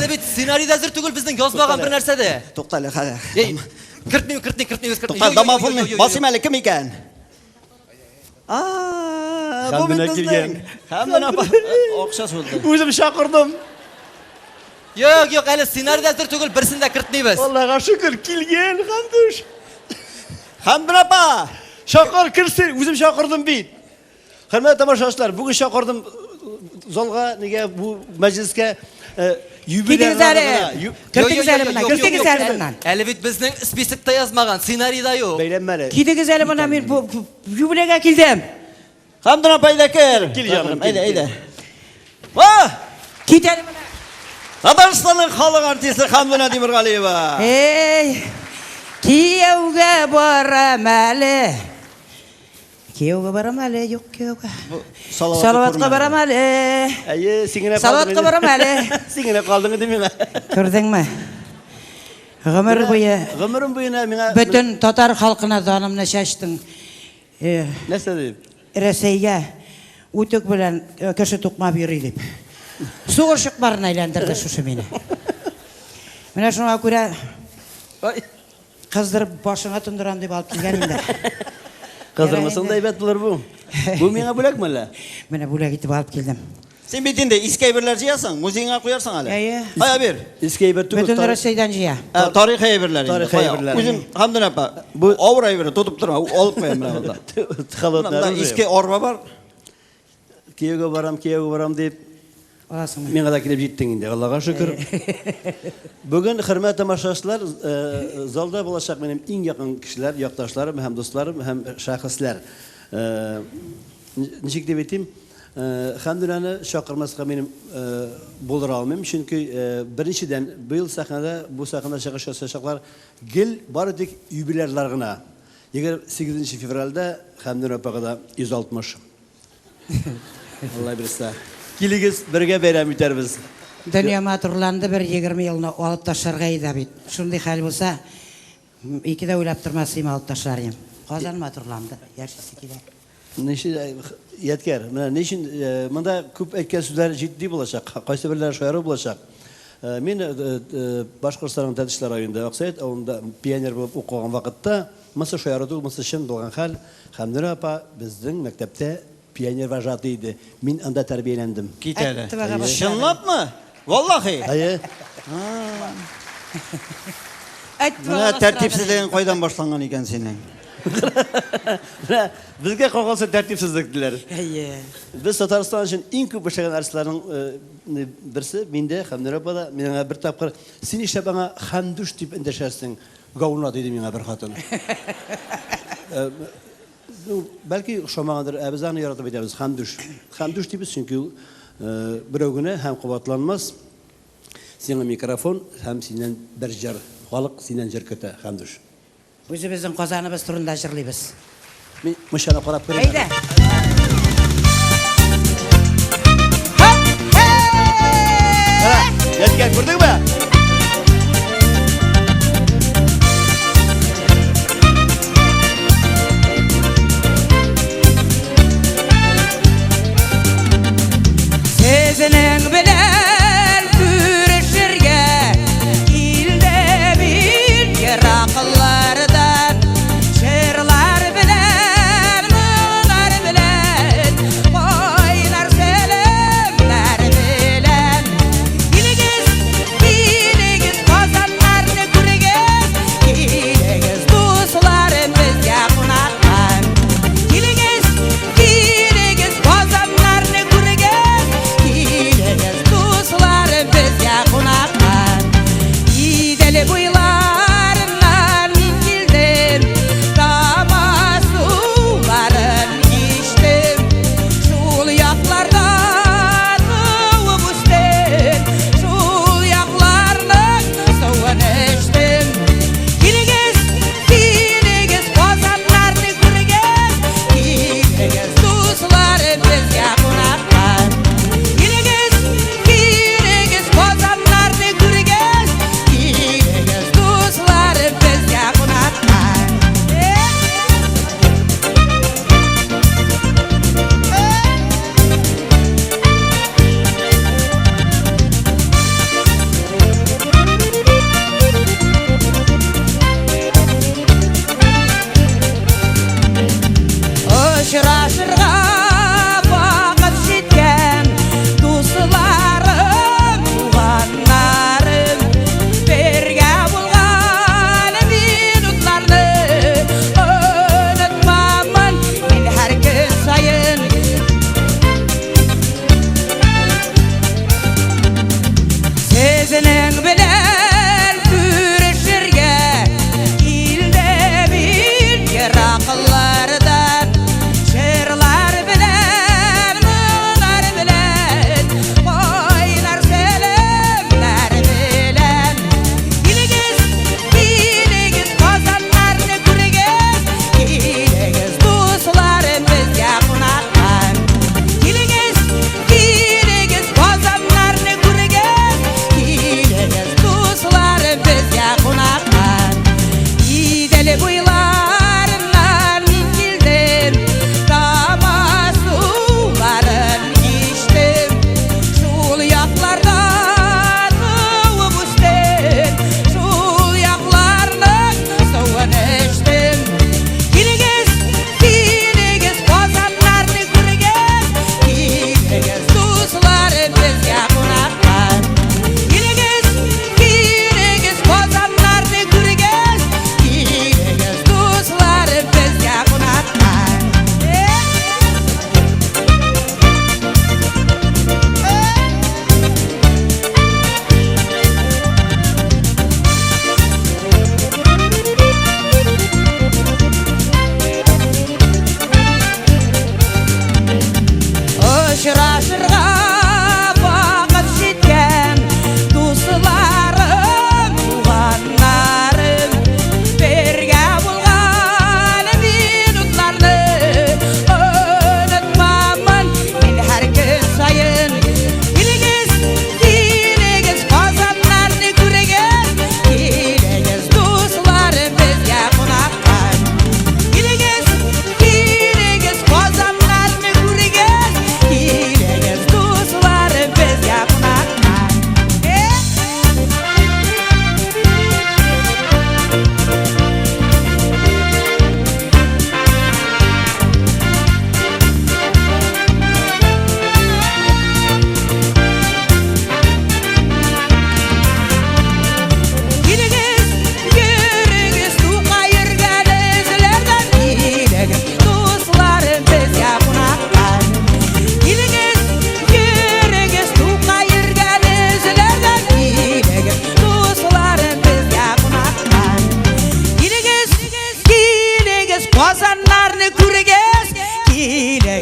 Әле бит сценарий да әзер түгел безнең, язмаган бер нәрсә дә. Тукта әле, хәзер. Эй, кертмим, кертмим, кертмибез, кертмим. Тукта, домофонны басыйм әле, кем икән? А, бу бит Хәмдүнә безнең. килгән. Хәмдүнә апа. Акча сузды. Үзем чакырдым. Юк, юк, әле сценарий да әзер түгел, берсен дә кертмибез. Аллага шөкер, килгән Хәмдүш. Хәмдүнә апа! Чакыр, керсен, үзем чакырдым бит. Хөрмәтле тамашачылар, бүген чакырдым залга, нигә бу мәҗлескә Китегез әле. Кертегез әле моннан, кертегез әле моннан. Әле бит безнең списокта язмаган, сценарий да юк. Бәйләнмә әле. Китегез әле моннан, мин бу юбилейга килдем. Хәмдүнә апа, әйдә кер. Кил, җаным, кил, Әйдә, кил. әйдә. Ва! Кит әле моннан. Татарстанның халык артисты Хәмдүнә Тимергалиева. Эй, кияүгә барам әле. Кияүгә барам әле, юк кияүгә. Салаватка барам әле. Әйе, син генә Салаватка барам әле. Син генә калдың инде миңа. Күрдеңме? Гомер буе Гомерем буена миңа бөтен татар халкына данымны чәчтең. Нәрсә дип? Рәсәйгә үтүк белән кеше тукмап йөри дип. Сугыш чукмарына әйләндерде шушы мине. Менә шуңа күрә кыздырып башыңа тондырам дип алып килгән инде. Кыздырмасаң да әйбәт булыр бу. Бу миңа бүләкме әллә? Менә бүләк итеп алып килдем. Син бит инде иске әйберләр җыясың, музееңа куярсың әле. Әйе. Кая бир. Иске әйбер түгел. Бөтен Рәсәйдән җыя. Ә, тарихи әйберләр инде. Тарихи Кая? әйберләр. Үзем Хәмдүнә апа, бу авыр әйбер, тотып торма, алып куям менә монда. Холодное Монда оружие. иске арба бар. Кияүгә барам, кияүгә барам дип Аласыңмы? миңа да килеп җиттең инде, Аллага шөкер. Бүген, хөрмәтле тамашачылар, залда булачак минем иң якын кешеләр, якташларым һәм дусларым һәм шәхесләр. Ничек дип әйтим, Хәмдүнәне чакырмаска минем булдыра алмыйм, чөнки беренчедән, быел сәхнәдә, бу сәхнәдә чыгыш ясаячаклар гел бары тик юбилярлар гына. 28 февральдә Хәмдүнә апага да 160. Алла бирса. Килегез, бергә бәйрәм итәрбез. Дөнья матурланды, бер 20 елны алып ташларга иде бит. Шундый хәл булса, ике дә уйлап тормас идем, алып ташлар идем. Казан матурланды, яшисе килә. Ничә Ядкәр, менә ни өчен монда күп әйткән сүзләр җитди булачак, кайсы берләре шаяру булачак. Мин Башкортстанның Тәтешле районында Аксәет авылында пионер булып укыган вакытта, монысы шаяру түгел, монысы чын булган хәл, Хәмдүнә апа безнең мәктәптә пионер вожатый иде. Мин анда тәрбияләндем. Кит әле. Әттә бага Чынлапмы? Валлахи. Әйе. Менә тәртипсезлегең кайдан башланган икән синең? Менә безгә кагылса тәртипсезлек диләр. Әйе. Без Татарстан өчен иң күп эшләгән артистларның берсе, мин дә, Хәмдүнә апа да. Мин аңа бер тапкыр, син нишләп аңа Хәмдүш дип эндәшәсең, гауна, диде миңа бер хатын. Ну, бәлки ошамагандыр, ә без аны яратып әйтәбез, Хәмдүш. Хәмдүш дибез, чөнки ул берәү генә һәм кабатланмас. Сиңа микрофон һәм синнән бер җыр. Халык синнән җыр көтә, Хәмдүш. Үзебезнең Казаныбыз турында җырлыйбыз. Мин мунчаны карап керим әле. Әйдә. Кара, Ядкәр, күрдеңме? Сезнең белән күрешергә килдем мин ераклардан. Җырлар белән, моңнар белән, кайнар сәламнәр белән. Килегез, килегез.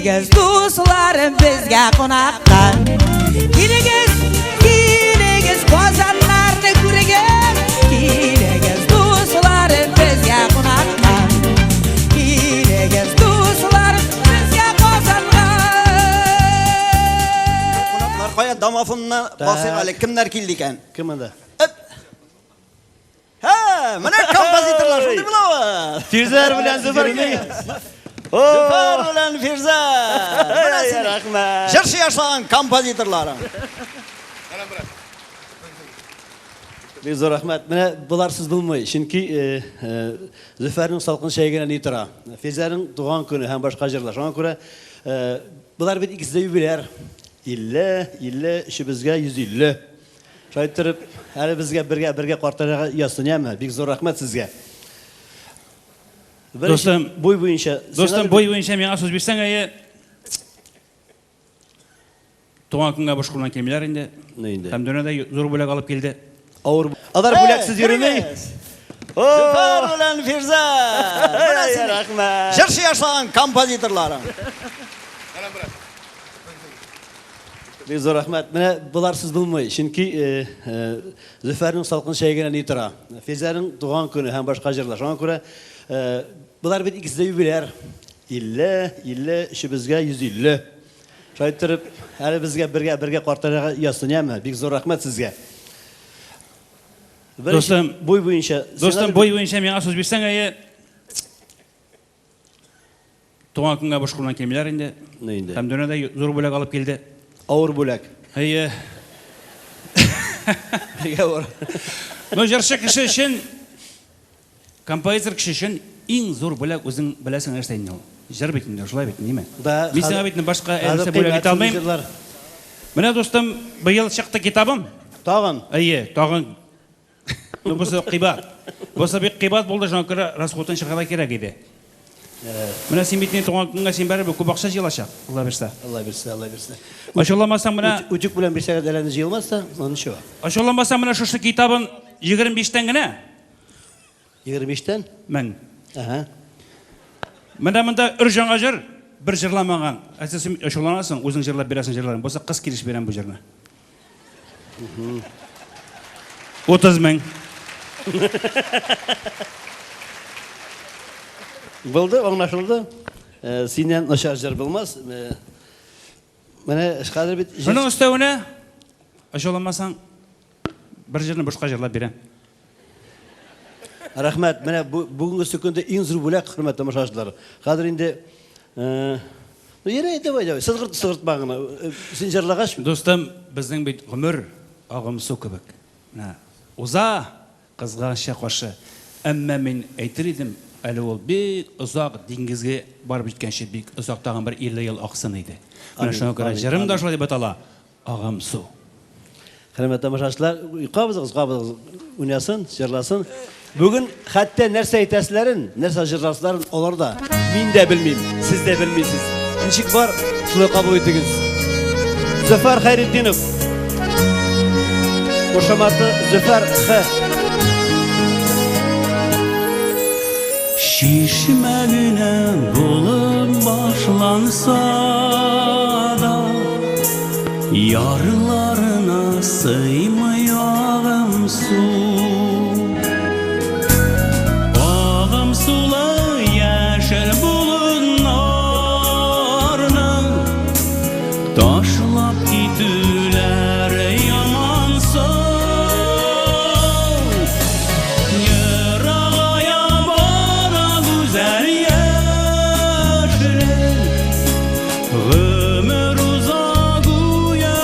Килегез, дусларым, безгә кунакка. Килегез, килегез, Казаннарны күрегез. Килегез, дусларым, безгә кунакка. Килегез, дусларым, безгә Казанга. Кунаклар кая домофонны басыйк әле, кемнәр килде икән? Кем анда? Һә, менә композиторлар шундый булабы. Фирзәр белән Зөфәр Зөфәр белән Фирзәр. Менә синең Рәхмәт. Җырчы яшлаган композиторларың. Бик зур рәхмәт. Менә боларсыз булмый. Чөнки э, э, Зөфәрнең салкын чәе генә ни тора. Фирзәрнең туган көне һәм башка җырлар. Шуңа күрә э, болар бит икесе дә юбиляр. 50, 50, өчебезгә 150. Шулай иттереп, әле безгә бергә бергә картайырга язсын, яме? Бик зур рәхмәт сезгә. Беренче Дустым, буй буенча. Дустым, буй буенча миңа сүз бирсәң, әйе. Туган көнгә буш кулдан килмиләр инде. Ну инде. Һәм дөньяда зур бүләк алып килде. Авыр. Алар бүләксез йөреми. Зөфәр белән Фирзәр. Менә синең Рәхмәт. Җырчы яшлаган композиторларың. Бик зур рәхмәт. Менә боларсыз булмый. Чөнки э, э, Зөфәрнең салкын чәе генә ни тора. Фирзәрнең туган көне һәм башка җырлар. Шуңа күрә э, болар бит икесе дә юбиляр. 50, 50, өчебезгә 150. Шулай иттереп, әле безгә бергә бергә картайырга язсын, яме? Бик зур рәхмәт сезгә. Беренче Дустым, буй буенча. Дустым, буй буенча миңа сүз бирсәң, әйе. Туган көнгә буш кулдан килмиләр инде. Ну инде. Һәм дөньяда зур бүләк алып килде. Авыр бүләк. Әйе. Бик авыр. Ну, җырчы кеше өчен, композитор кеше өчен иң зур бүләк үзең беләсең нәрсә инде ул. Җыр бит инде, шулай бит, ниме? Да, Мин сиңа хәзер- бит инде башка хәзер нәрсә бүләк итә кыйммәт алмыйм. җырлар. Менә, дустым, быел чыкты китабым. Тагын. Әйе, тагын. Ну, бусы кыйбат. Бусы бик кыйбат булды, шуңа күрә расходын чыгарга кирәк иде. Менә син бит инде туган көнгә син барыбер күп акча җыелачак, Алла бирсә. Алла бирсә, Алла бирсә. Ачуланмасаң менә, Утюг белән бирсәгез әле җыелмас та, но ничего. ачуланмасаң менә шушы китабын 25-тән генә 25-тән? мең. Ага. Менә монда өр жаңа җыр, бер җырламаган. Ә син ачуланасың, үзең җырлап бирәсең җырларын. Булса кыз килеш бирәм бу җырны. 30 мең. Булды, аңлашылды. Э, Синнән начар җыр булмас. Э, Менә хәзер бит җыр- Шуның өстәвенә ачуланмасаң бер җырны бушка җырлап бирәм. Рәхмәт. Менә бу бүгенге көндә иң зур бүләк, хөрмәтле тамашачылар. Хәзер инде э, ну, ярый, давай, давай. Сызгырт, сызгыртма гына. Э, Син җырлагач, Дустым, безнең бит гомер агым су кебек. Менә уза кызганычка каршы. Әмма мин әйтер идем, әле ул бик озак диңгезгә барып җиткәнче бик озак тагын бер 50 ел аксын иде. Менә Амин, шуңа күрә амин, җырым да амин. шулай дип атала. Агым су. Хөрмәтле тамашачылар, кабызыгыз, кабызыгыз, уйнасын, җырласын. Бүген хәтта нәрсә әйтәселәрен, нәрсә җырласыларын алар да мин дә белмим, сез дә белмисез. Ничек бар, шулай кабул итегез. Зөфәр Хәйретдинов. Кушаматы Зөфәр Х. Чишмә генә булып башланса да, Ярларына сыймый агым су. Агым сулы яшел болыннарны Ташлап китүләр ямансу. Ерагая бара гүзәл яшьлек, Гомер уза гүя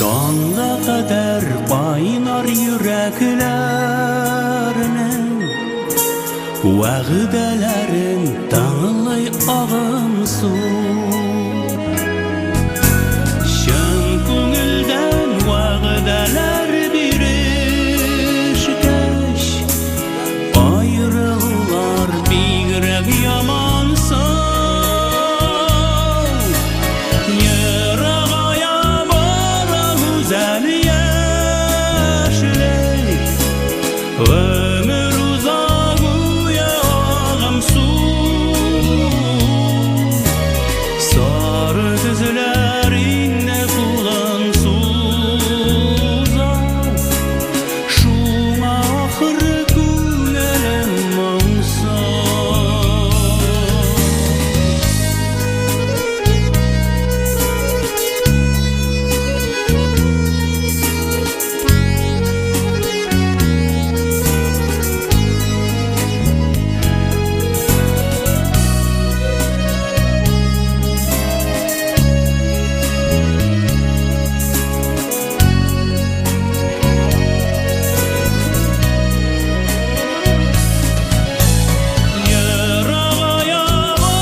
Таңга кадәр кайнар йөрәкләрнең Вәгъдәләрен тыңлый агым су. Чын күңелдән вәгъдәләр бирешкәч, Аерылулар бигрәк ямансың. Ерагая бара гүзәл яшьлек, Гомер уза гүя агым су. Сары көзләр инде кулын суза, Шуңа ахры күңелем моңсу.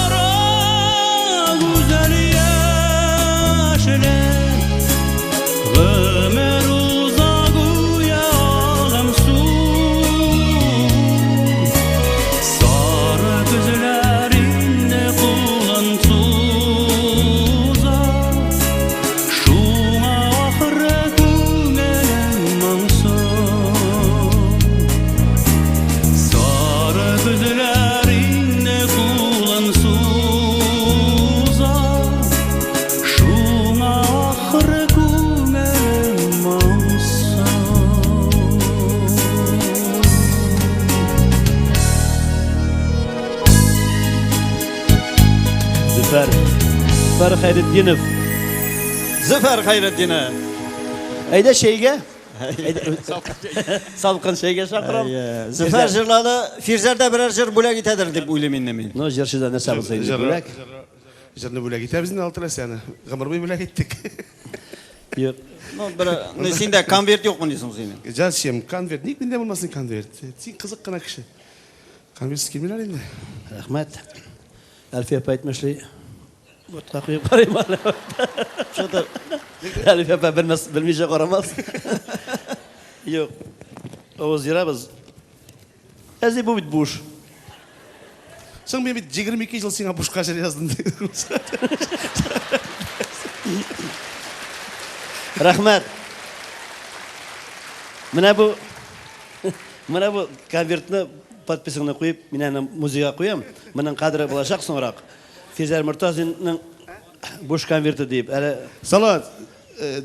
Ерагая бара гүзәл яшьлек, Гомер уза гүя агым су. Сары көзләр инде кулын суза, Шуңа ахры күңелем моңсу. Сары көзләр инде кулын суза, Шуңа ахры күңелем моңсу. Зөфәр. Зөфәр Хәйретдинов. Зөфәр Хәйретдинов. Әйдә чәйгә. Әйдә. Салкын чәйгә чакырам. Зөфәр җырлады, Фирзәр дә берәр җыр бүләк итәдер дип уйлыйм инде мин. Ну, җырчыда нәрсә булса инде бүләк. Җырны бүләк итәбез инде алтыләсәне. Гомер буе бүләк иттек. Юк. Ну, бер, ну, синдә конверт юкмыни соң синең? Зачем? Конверт. Ник миндә булмасын конверт? Син кызык кына кеше. Конвертсыз килмиләр инде. Рәхмәт. Әлфия апа әйтмешли, ботка куеп карыйм әле. Что-то Әлфия апа белмәс, белмичә карамас. Юк. Авыз ерабыз. Әзи бу бит буш. Соң мин бит 22 ел сиңа бушка җыр яздым. Рәхмәт. Менә бу менә бу конвертны подписыңны куеп, мин аны музейга куям. Моның кадере булачак соңрак. Фирзәр Мортазинның буш конверты дип. Әле Салават,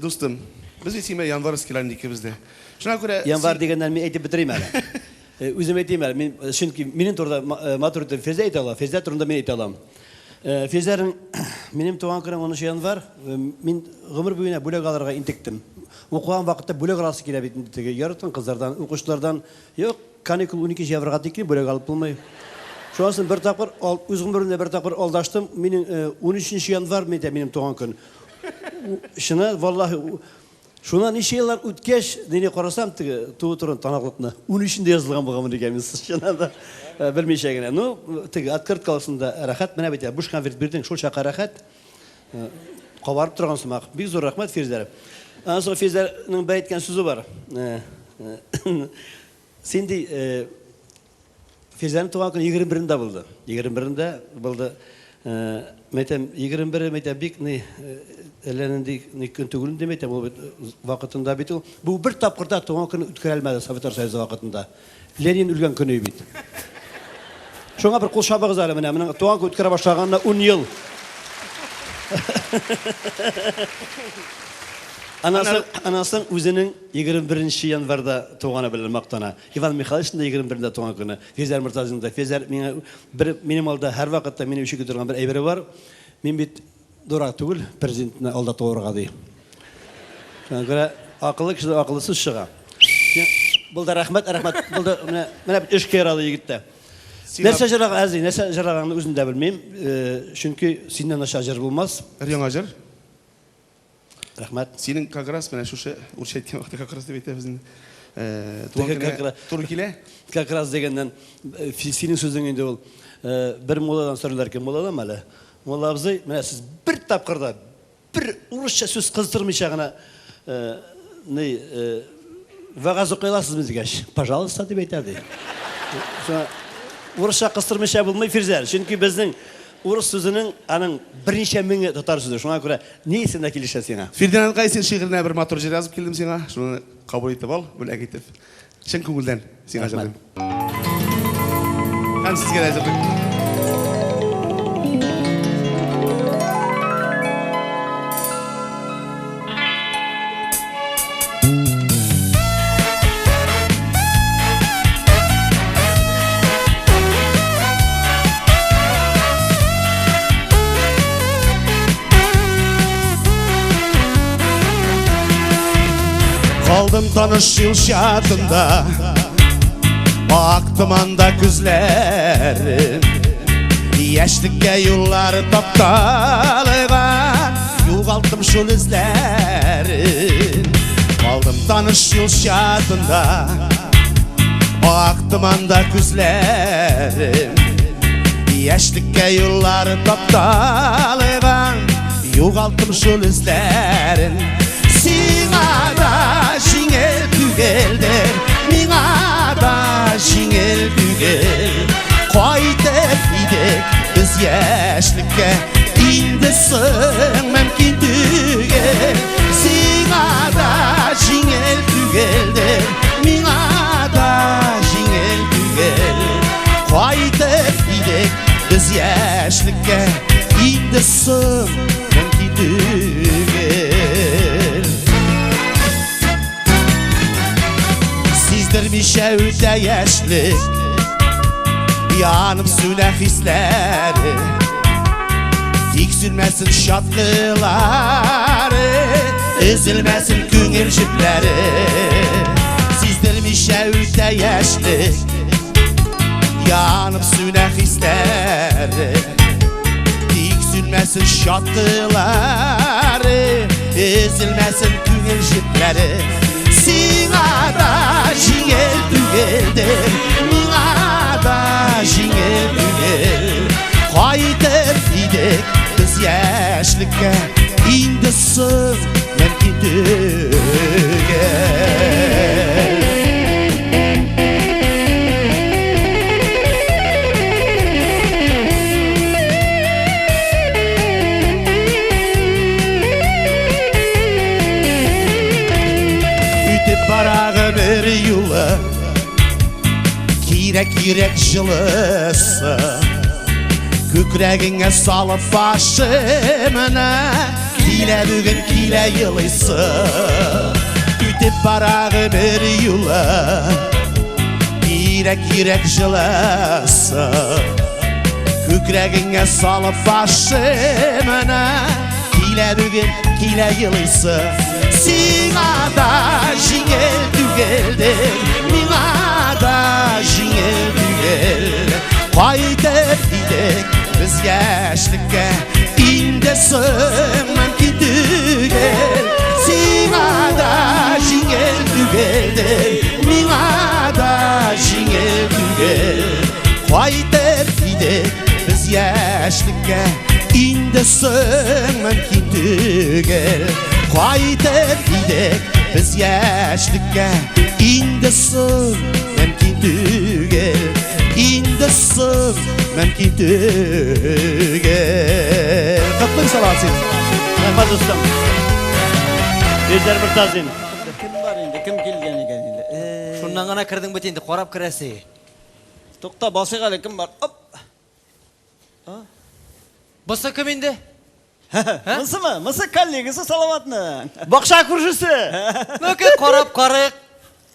дустым, без бит синең белән январскийлар инде икебез дә. Шуңа күрә Январь дигәннән мин әйтеп бетерим әле. Үзем әйтим әле, мин чөнки минем турыда матур итеп Фирзә әйтә ала, Фирзә турында мин әйтә алам. Фирзәрнең минем туган көнем 10 январь, мин гомер буена бүләк алырга интектем. Укыган вакытта бүләк аласы килә бит инде теге яраткан кызлардан, укучылардан. Юк, каникул 12 январьга тиклем бүләк алып булмый. Шуннан соң бер тапкыр, үз гомеремдә бер тапкыр алдаштым. Минем 13 январь мин әйтәм, минем туган көн. Чыны, валлаһи, шуннан ничә еллар үткәч, дине карасам, теге туу турында таныклыкны 13-ндә язылган булганмын икән мин, чыннан да белмичә генә. Ну, теге открытка алсын да рәхәт, менә бит, буш конверт бирдең, шул чакка рәхәт. Кабарып торган сымак. Бик зур рәхмәт, Фирзәр. Аннан соң Фирзәрнең бер әйткән сүзе бар. Син ди, Фирзәрнең туган көне 21-ндә булды. 21-ндә булды. Мин әйтәм, 21-е, мин әйтәм, бик ни, әллә нинди ни көн түгел инде, мин әйтәм, ул бит вакытында бит ул. Бу бер тапкыр да туган көн үткәрә алмады Советлар Союзы вакытында. Ленин үлгән көне бит. Шуңа бер кул чабыгыз әле менә, моның туган көн үткәрә башлаганына 10 ел. Аннан соң үзенең 21 январьда туганы белән мактана. Иван Михайловичның да 21-ндә туган көне. Фирзәр Мортазинның да. Фирзәр миңа бер минем алда һәрвакытта мине үчеги торган бер әйбере бар. Мин бит дурак түгел, президентны алда туырга ди. Шуңа күрә акыллы кешедән акыллы сүз чыга. Булды, рәхмәт, рәхмәт. Булды, менә менә эшкә ярады егеттә. Нәрсә җырлаган, әзи, нәрсә җырлаганны үзем дә белмим. Чөнки синнән начар җыр булмас. Бер яңа җыр. Рәхмәт. Синең как раз менә шушы урысча әйткән вакытта как раз дип әйтәбез инде. Туган көнеңә туры килә. Как раз дигәннән, синең сүзең инде ул. Бер мулладан сорыйлар икән, мулладанмы әле? Мулла абзый, менә сез бер тапкыр да бер урысча сүз кыздырмыйча гына ни вәгазь укый аласызмы дигәч, пожалуйста дип әйтә ди. Шуңа урысча кыстырмыйча булмый, Фирзәр, чөнки безнең урыс сүзенең аның берничә меңе татар сүзе. Шуңа күрә ни исемдә килешә сиңа? Фердинанд Гайсин шигыренә бер матур җыр язып килдем сиңа. Шуны кабул итеп ал, бүләк итеп. Чын күңелдән сиңа җырлыйм. Һәм сезгә дә җырлыйм. Калдым таныш юл чатында, Ак томанда күзләрем. Яшьлеккә юллар тапталган, Югалттым шул эзләрен. Калдым таныш юл чатында, Ак томанда күзләрем. Яшьлеккә юллар тапталган, Югалттым шул эзләрен. Сиңа да җиңел түгелдер, Миңа да җиңел түгел. Кайтыр идек без яшьлеккә, Инде соң мөмкин түгел. Сиңа да җиңел түгелдер, Миңа да җиңел түгел. Кайтыр идек без яшьлеккә, Инде соң мөмкин түгел. Сиздермичә үтә яшьлек, Янып сүнә хисләре. Тик сүнмәсен шатлылары, Өзелмәсен күңел җепләре. Сиздермичә үтә яшьлек, Янып сүнә хисләре. Тик сүнмәсен шатлылары, Өзелмәсен күңел җепләре. Сиңа да җиңел түгелдер, Миңа да җиңел түгел. Кайтыр идек без яшьлеккә, Инде соң мөмкин түгел. Үтеп бара гомер юлы, Кирәк йөрәк җылысы. Күкрәгеңә салып башымны, Килә бүген, килә елыйсы. Үтеп бара гомер юлы, Кирәк йөрәк җылысы. Күкрәгеңә салып башымны, Килә бүген, килә елыйсы. Сиңа да җиңел түгелдер, Миңа да җиңел түгел. Кайтыр идек без яшьлеккә, Инде соң мөмкин түгел. Сиңа да җиңел түгелдер, Миңа да җиңел түгел. Кайтыр идек без яшьлеккә, Инде соң мөмкин түгел. Кайтыр идек без яшьлеккә, Инде соң мөмкин түгел. Инде соң мөмкин түгел. Котлыйм, Салават, сине. Рәхмәт, дустым. Фирзәр Мортазин. Кем бар инде? Кем килгән икән инде? Шуннан гына кердең бит инде, карап керәсе. Тукта, басыйк әле, кем бар? Оп! Бусы кем инде? Монсымы? Монсы коллегасы Салаватның. Бакча күршесе. Ну-ка, карап карыйк.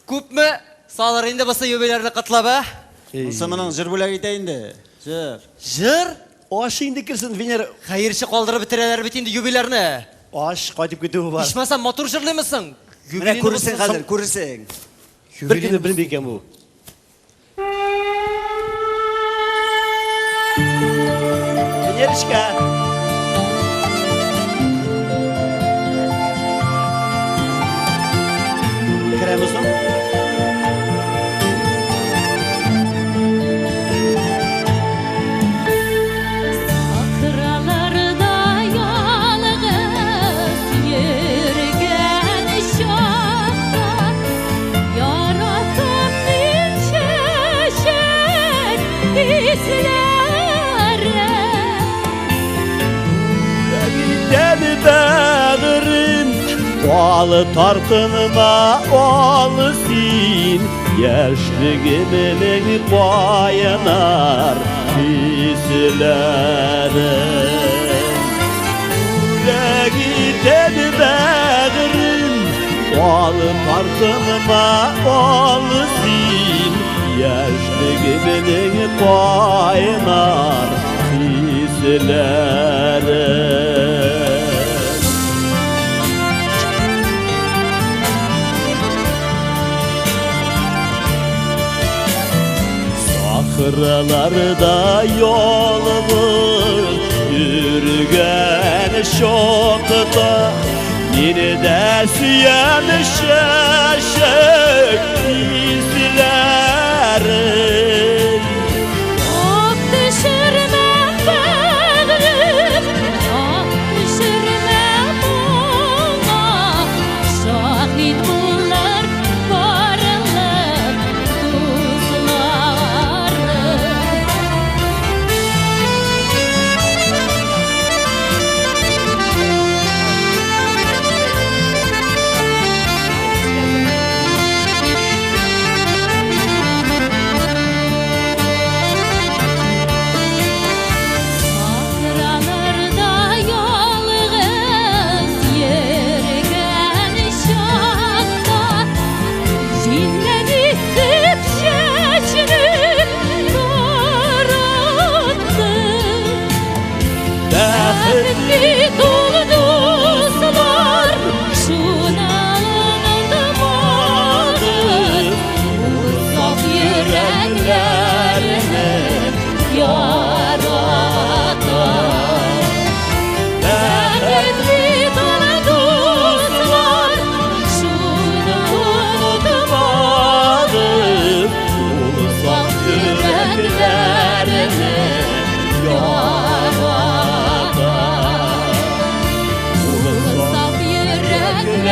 Күпме салыр инде бусы юбилярны котлап, ә? Монсы моның җыр бүләк итә инде. Җыр. Җыр? Аш инде керсен, Венера. Хәерче калдырып бетерәләр бит инде юбилярны. Аш кайтып китүе бар. Ичмасам матур җырлыймы соң? Менә күрерсең хәзер, күрерсең. Бер кемне белми икән бу. Венерочка. Ал тартынма, ал син, яшьлегемнең кайнар хисләрен. Бүләк итәм бәгърем, ал тартынма, ал син, яшьлегемнең кайнар хисләрен. Сахраларда ялгыз йөргән чакта мине дә сөям чәчәк исләрен. Ак төшермә, бәгърем, ак төшермә моңа, шаһит булыр барлык дусларым. Сахраларда ялгыз йөргән чакта җилләр исеп чәчне таратты. Бәхетле Бәхетле тул дуслар, шуны онытмагыз, ул саф йөрәкләрне ярата. Бәхетле тул дуслар, шуны онытмагыз, ул саф йөрәкләрне ярата. Ул Саф йөрәкләрне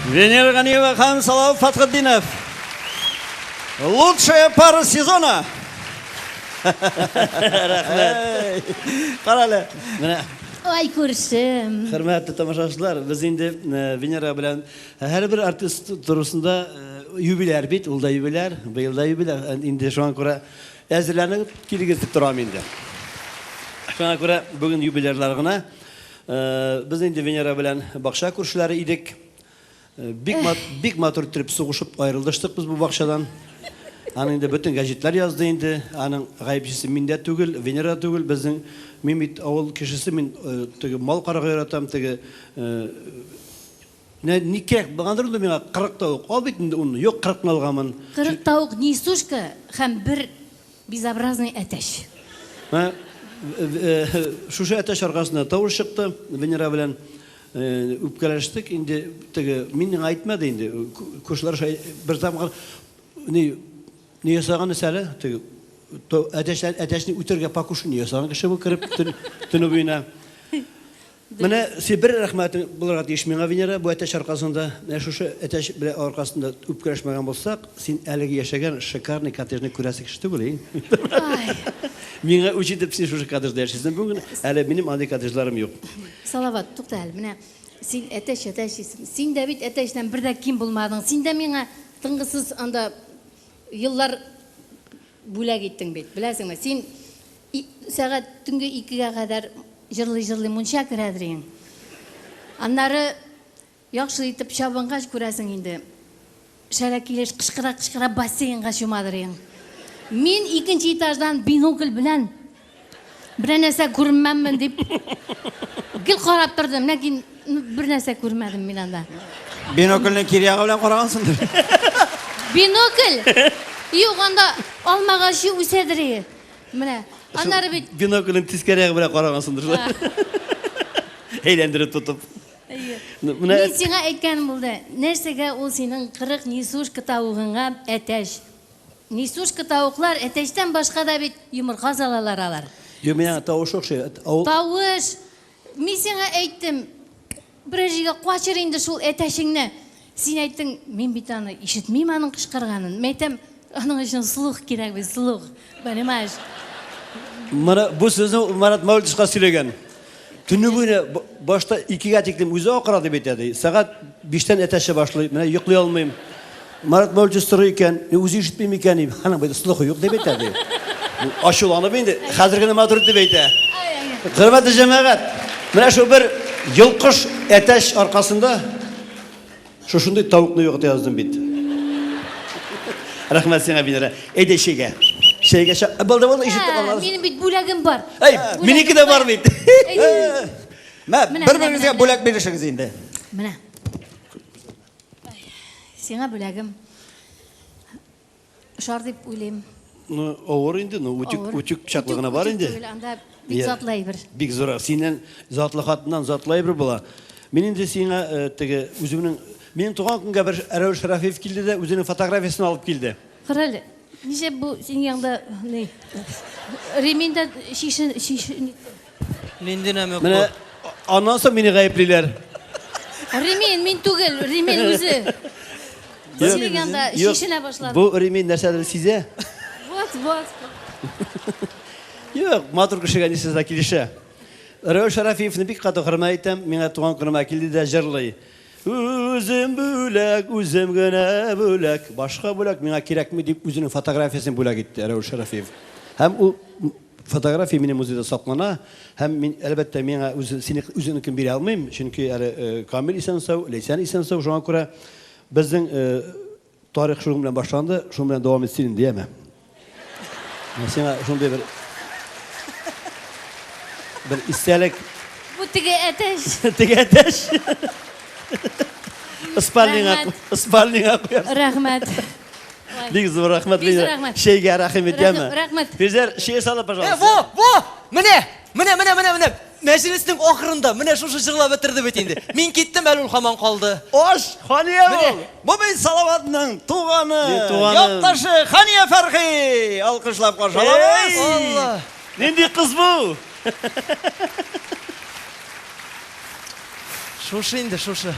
Венера Ганиева һәм Салават Фатхетдинов. Лучшая пара сезона. Рәхмәт. Кара әле. Менә Ай, күршем. Хөрмәтле тамашачылар, без инде Венера белән һәрбер артист турысында юбиляр бит, ул да юбиляр, быел да юбиляр. Инде шуңа күрә әзерләнеп килегез дип торам инде. Шуңа күрә бүген юбилярлар гына. Без инде Венера белән бакча күршеләре идек. Бик матур итеп сугышып аерылыштык без бу бакчадан. Аның инде бөтен гәҗитләр язды инде. Аның гаепчесе миндә түгел, Венера түгел. Безнең мин бит авыл кешесе, мин теге мал карарга яратам, теге ни кирәк булгандыр инде миңа 40 тавык. Ал бит инде уны. Юк, 40-ны алганмын. 40 тавык несушка һәм бер безобразный әтәч. Менә шушы әтәч аркасында тавыш чыкты. Венера белән үпкәләштек. Инде теге мин миңа әйтмәде инде. Күршеләр шулай бер тапкыр ни ни ясаган әле теге әтәчне үтерергә покушение ясаган кеше бу кереп төне буена. Менә син бер рәхмәтең булырга тиеш миңа, Венера, бу әтәч аркасында. Менә шушы әтәч белән аркасында үпкәләшмәгән булсак, син әлеге яшәгән шикарный коттеджны күрәсе кеше түгел, и. Ай. Миңа үч итеп син шушы коттеджда яшисең бүген. Әле минем андый коттеджларым юк. Салават, тукта әле, менә син әтәч әтәч дисең. Син дә бит әтәчтән бер дә ким булмадың. Син дә миңа тынгысыз анда еллар бүләк иттең бит, беләсеңме? Син сәгать төнге 2-гә кадәр җырлый-җырлый мунча керәдер идең. Аннары яхшы итеп чабынгач күрәсең инде. Шәрә килеш кычкыра-кычкыра бассейнга чумадыр идең. Мин икенче этаждан бинокль белән бер нәрсә күрмәммен дип гел карап тордым, ләкин бер нәрсә күрмәдем мин анда. Бинокльне кире ягы белән карагансыңдыр. Бинокль? Юк, анда алмагачы үсәдер иде. Менә, аннары бит Бинокльнең тискәре ягы белән карагансыңдыр. Әйләндереп тотып. Әйе. Менә Мин сиңа әйткән булды. Нәрсәгә ул синең 40 несушка тавыгыңа әтәч? Несушка тавыклар әтәчтән башка да бит йомырка салалар алар. Юк, миңа тавыш охшый. Авыл Тавыш. Мин сиңа әйттем, берәр җиргә качыр инде шул әтәчеңне. Син әйттең, мин бит аны ишетмим аның кычкырганын. Мин әйтәм, Аның өчен слух кирәк бит, слух. Понимаешь? Моны бу сүзне Марат Мәүлетовичка сөйләгән. Төне буена башта икегә тиклем үзе акыра дип әйтә ди. Сәгать биштән әтәчә башлый. Менә йоклый алмыйм. Марат Мәүлетович сорый икән, мин үзе ишетмим икән дим. Аның бит слухы юк дип әйтә ди. Ачуланып инде, хәзер генә матур дип әйтә. Хөрмәтле җәмәгать, менә шул бер йолкыш әтәч аркасында Шушындый тавыкны югыта яздым бит. Рәхмәт сиңа, Венера. Әйдә чәйгә. Чәйгә ча. Булды, булды, ишеттек Ә, минем бит бүләгем бар. Әй, минеке дә бар бит. Мә, бер-берегезгә бүләк бирешегез инде. Менә. Сиңа бүләгем. Ошар дип уйлыйм. Ну, авыр инде, ну, утюг, утюг чаклы гына бар инде. Түгел, анда бик затлы әйбер. Бик зур. Синнән затлы хатыннан затлы әйбер була. Мин инде сиңа э, теге үземнең минем туган көнгә бер Рәүл Шәрафиев килде дә үзенең фотографиясен алып килде. Кара әле, нишләп бу синең янда ни? Ремень дә шишен шишен. Нинди намек бу? Менә аннан соң мине гаеплиләр. Ремень, мин түгел, ремень үзе. Синең янда шешенә башлады. Бу ремень нәрсәдер сизә. Вот, вот. Юк, матур кешегә нәрсә дә килешә. Рәүл Шарафиевны бик каты хөрмәт итәм. Миңа туган көнемә килде дә җырлый. Үзем бүләк, үзем генә бүләк. Башка бүләк миңа кирәкми дип үзенең фотографиясен бүләк итте Рәүл Шарафиев. Һәм ул Фотография минем музейда саклана һәм мин, әлбәттә, миңа үзе, сине, үзенекен бирә алмыйм, чөнки әле э, Камил исән-сау, Ләйсән исән-сау, шуңа күрә безнең э, тарих шуның белән башланды, шуның белән дәвам итсен инде, яме. Менә сиңа шундый бер бер истәлек. Бу теге әтәч. Теге әтәч. Спальныйга, спальныйга куярсың. Рәхмәт. Бик зур рәхмәт, Бик зур Лиза. рәхмәт. Чәйгә рәхим ит, яме. Рәхмәт. Физер, чәй салып, Э, пожалуйста. во, во! Менә, менә, менә, менә, менә. Мәҗлеснең ахырында менә шушы җырлап бетерде бит инде. Мин киттем, әле ул һаман калды. Аш, Хания Менә. ул. Бу бит Салаватның туганы, Мин туганым. якташы Хания Фәрхи. Алкышлап каршы алабыз. Алла. Нинди кыз бу? Шушы инде, шушы.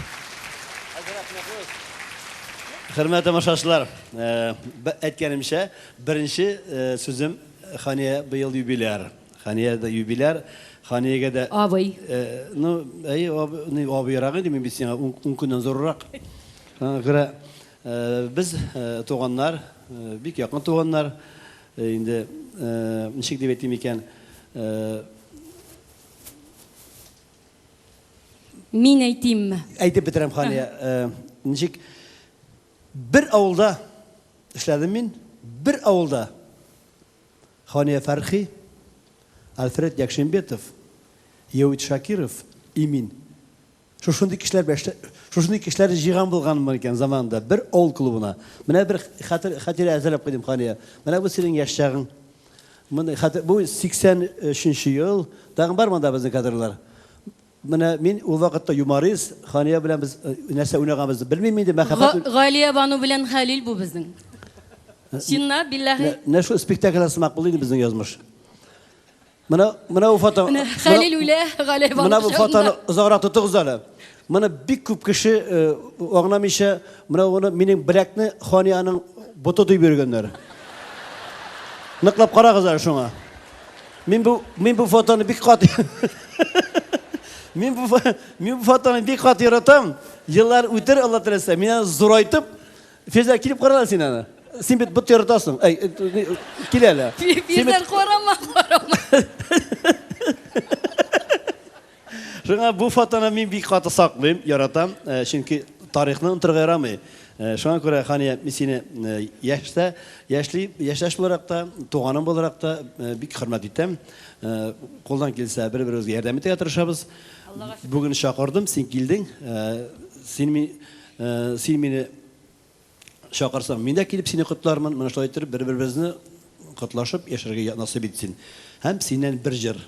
Хөрмәтле тамашачылар, э, әйткәнемчә, беренче э, сүзем Хания быел юбиляр. Хания дә юбиляр, Ханиягә дә Абый. Э, ну, әйе, абый, абыйрак инде мин бит сиңа 10 көннән зуррак. Шуңа күрә без туганнар, бик якын туганнар. Инде ничек дип әйтим икән, Мин әйтимме? Әйтеп бетерәм, Хания. Э, ничек бер авылда эшләдем мин, бер авылда Хания Фәрхи, Альфред Якшимбетов, Яүит Шакиров и мин. Шушындый кешеләр белән шушындый кешеләрне җыйган булганмын икән заманында бер авыл клубына. Менә бер хәтер хәтирә әзерләп куйдым, Хания. Менә бу синең яшь чагың. Моны хәтер бу 83 ел. Тагын бар монда безнең кадрлар. Менә мин ул вакытта юморист, Хания белән без э, нәрсә уйнаганбызны белмим инде, мәхәббәт. Галия Бану белән Хәлил бу безнең. Чынлап, билләһи. Менә шул спектакльдә сымак булды инде безнең язмыш. Менә менә бу фото. Менә Хәлил үлә, Галия Бану. Менә бу фотоны озаграк тотыгыз әле. Моны бик күп кеше э, аңламыйча, менә моны минем беләкне Ханияның боты дип йөргәннәр. Ныклап карагыз әле шуңа. Мин бу мин бу фотоны бик каты Мин бу мин бу фотоны бик каты яратам. Еллар үтер, Алла теләсә, мин аны зурайтып, Фирзә килеп кара әле син аны. Син бит бот яратасың. Әй, э, кил әле. Фирзә карама, карама. Шуңа бу фотоны мин бик каты саклыйм, яратам, э, чөнки тарихны онытырга ярамый. Э, шуңа күрә, Хания, мин сине э, яшьтә, яшьли, яшьтәш буларак та, туганым буларак та бик хөрмәт итәм. Кулдан килсә, бер-беребезгә ярдәм итәргә тырышабыз. Бүген чакырдым, син килдең. Син мин, син мине Чакырсаң, мин дә килеп сине котлармын. Менә шулай иттереп бер-беребезне котлашып яшәргә насыйп итсен. Һәм синнән бер җыр.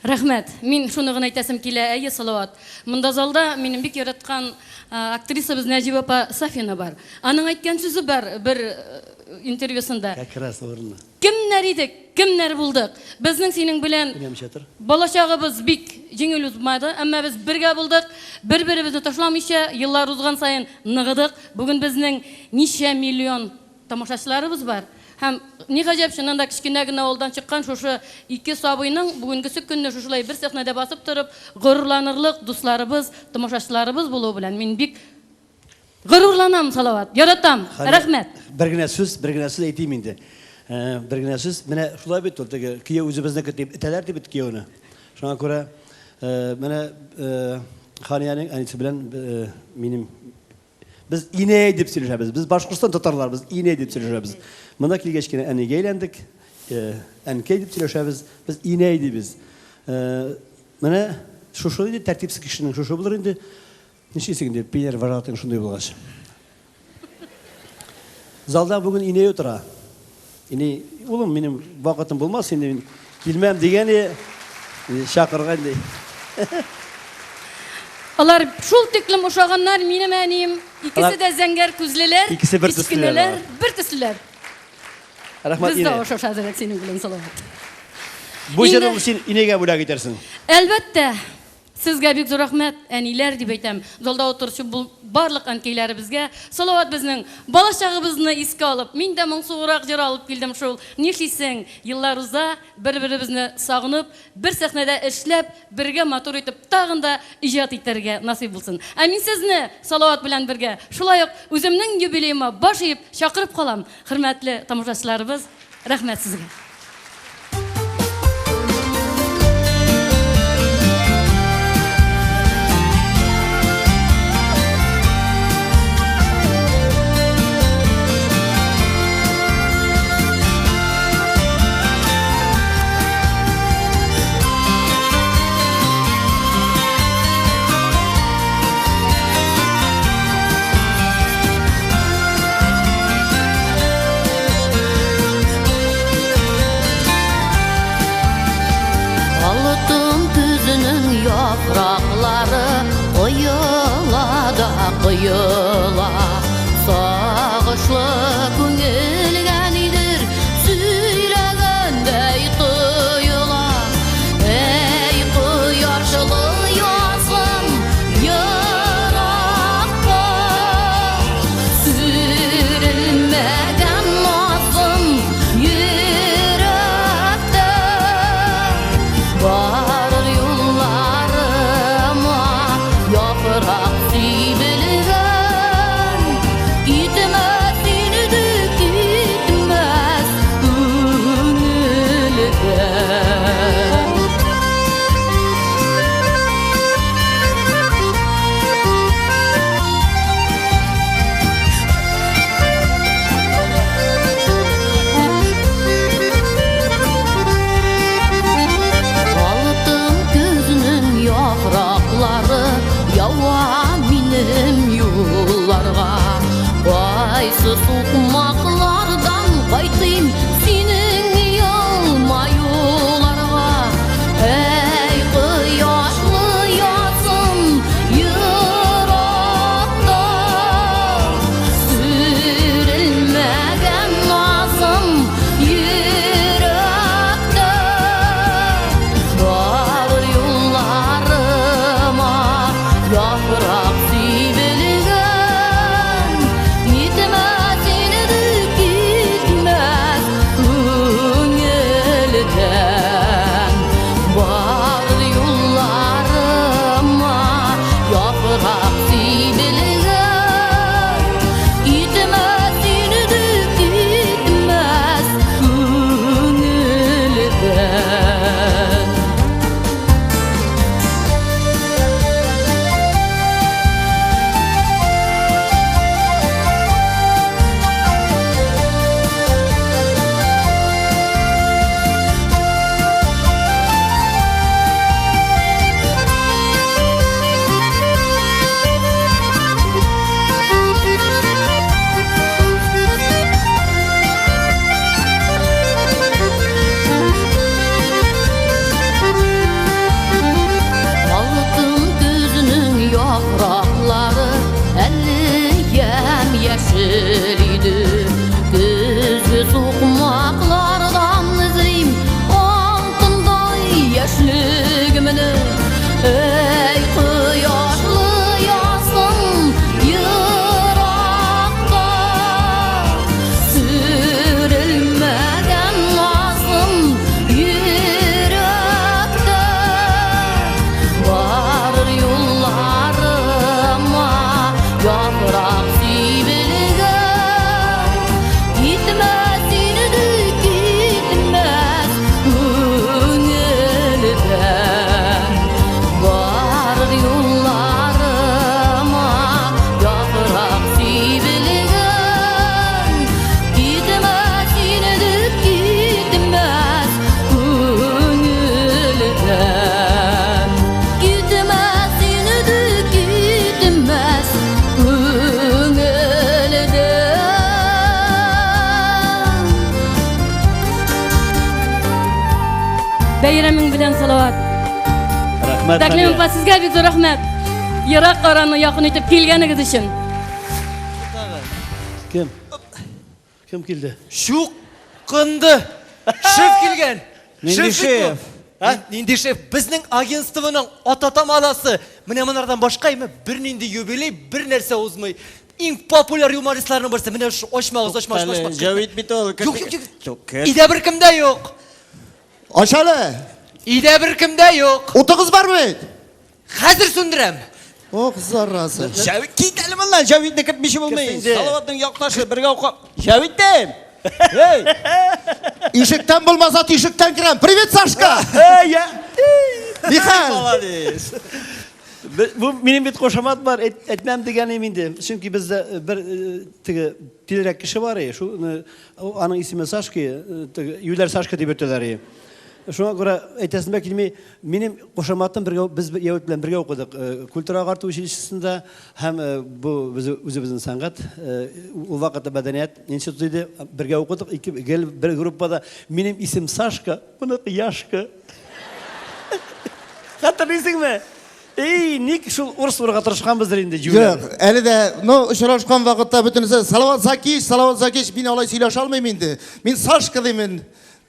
Рәхмәт. Мин шуны гына әйтәсем килә, әйе, Салават. Монда залда минем бик яраткан актрисабыз Нәҗибә апа Сафина бар. Аның әйткән сүзе бар бер интервьюсында. Как раз урынлы. Кемнәр идек, кемнәр булдык? Безнең синең белән балачагыбыз бик җиңел узмады, әмма без бергә булдык, бер-беребезне ташламыйча, еллар узган саен ныгыдык. Бүген безнең ничә миллион. тамашачыларыбыз бар. Һәм ни гаҗәп, чыннан да кечкенә генә авылдан чыккан шушы ике сабыйның бүгенгесе көнне шушылай бер сәхнәдә басып торып, горурланырлык дусларыбыз, тамашачыларыбыз булуы белән мин бик горурланам, Салават. Яратам. Рәхмәт. Бер генә сүз, бер генә сүз әйтим инде. Бер генә сүз. Менә шулай бит ул теге кияү үзебезнеке дип этәләр дип бит кияүне. Шуңа күрә менә Ханиянең әнисе белән минем Без инәй дип сөйләшәбез. Без Башкортстан татарлары, без инәй дип сөйләшәбез. Монда килгәч кенә әнигә әйләндек. Әнкәй дип сөйләшәбез. Без инәй дибез. Менә шушы инде тәртипсез кешенең шушы булыр инде. Нишлисең инде, пионер вожатың шундый булгач. Залда бүген инәй утыра. Инәй, улым, минем вакытым булмас инде, мин килмәм дигән и, чакырган ди. Алар шул тиклем ошаганнар, минем әнием. Икесе дә зәңгәр күзлеләр, Икесе бер төслеләр кечкенәләр, бер төслеләр. Рәхмәт, Без дә инәй. ошашадырак синең белән, Салават. Бу Инде- җырны син инәйгә бүләк итәрсең. Әлбәттә, сезгә бик зур рәхмәт, әниләр, дип әйтәм. Залда утыручы бу барлык әнкәйләребезгә. Салават безнең балачагыбызны искә алып, мин дә моңсуграк җыр алып килдем шул. Нишлисең, еллар уза, бер-беребезне сагынып, бер сәхнәдә эшләп, бергә матур итеп тагын да иҗат итәргә насыйп булсын. Ә мин сезне Салават белән бергә шулай ук үземнең юбилеема баш иеп чакырып калам, хөрмәтле тамашачыларыбыз, рәхмәт сезгә. Бәйрәмең белән, Салават. Рәхмәт. Тәкълим апа, сезгә бик зур рәхмәт. Ерак араны якын итеп килгәнегез өчен. Кем? Кем килде? Чукынды. Шеф килгән. Нинди Шеф бит бу. шеф? Ә? Нинди шеф? Безнең агентствоның ата тамадасы. Менә монардан башка име бернинди юбилей, бер нәрсә узмый. Иң популяр юмористларның берсе. Менә шу ачмагыз, ачма, ачма, ачма. Җәвит бит ул. Юк, юк, юк. Өйдә беркем дә юк. Ач әле. Өйдә беркем дә юк. Утыгыз бар бит. Хәзер сүндерәм. Ох, зараза. Җәвит кит әле моннан, Җәвитне кертмичә булмый. Кертсен. Салаватның якташы бергә укып. Җәвит дим. Эй! Ишектән булмаса тишектән керәм. Привет, Сашка! Эй, я. Михаил! Молодец. Бу минем бит кушамат бар, әйтмәм дигәнем инде. Чөнки бездә бер теге тилерәк кеше бар, шул аның исеме Сашка, теге юләр Сашка дип йөртәләр. Шуңа күрә әйтәсем дә килми, минем кушаматым бергә без Яүт белән бергә укыдык. Культура агарту училищесында һәм бу без үзебезнең сәнгать, ул вакытта мәдәният институты иде, бергә укыдык, ике гел бер группада. Минем исем Сашка, моныкы Яшка. Хәтерлисеңме? Эй, ник шул урыс булырга тырышканбыздыр инде, җүләр. Юк, әле дә, ну, очрашкан вакытта бөтенесе Салават Закич, Салават Закич, мин алай сөйләшә алмыйм инде. Мин Сашка димен.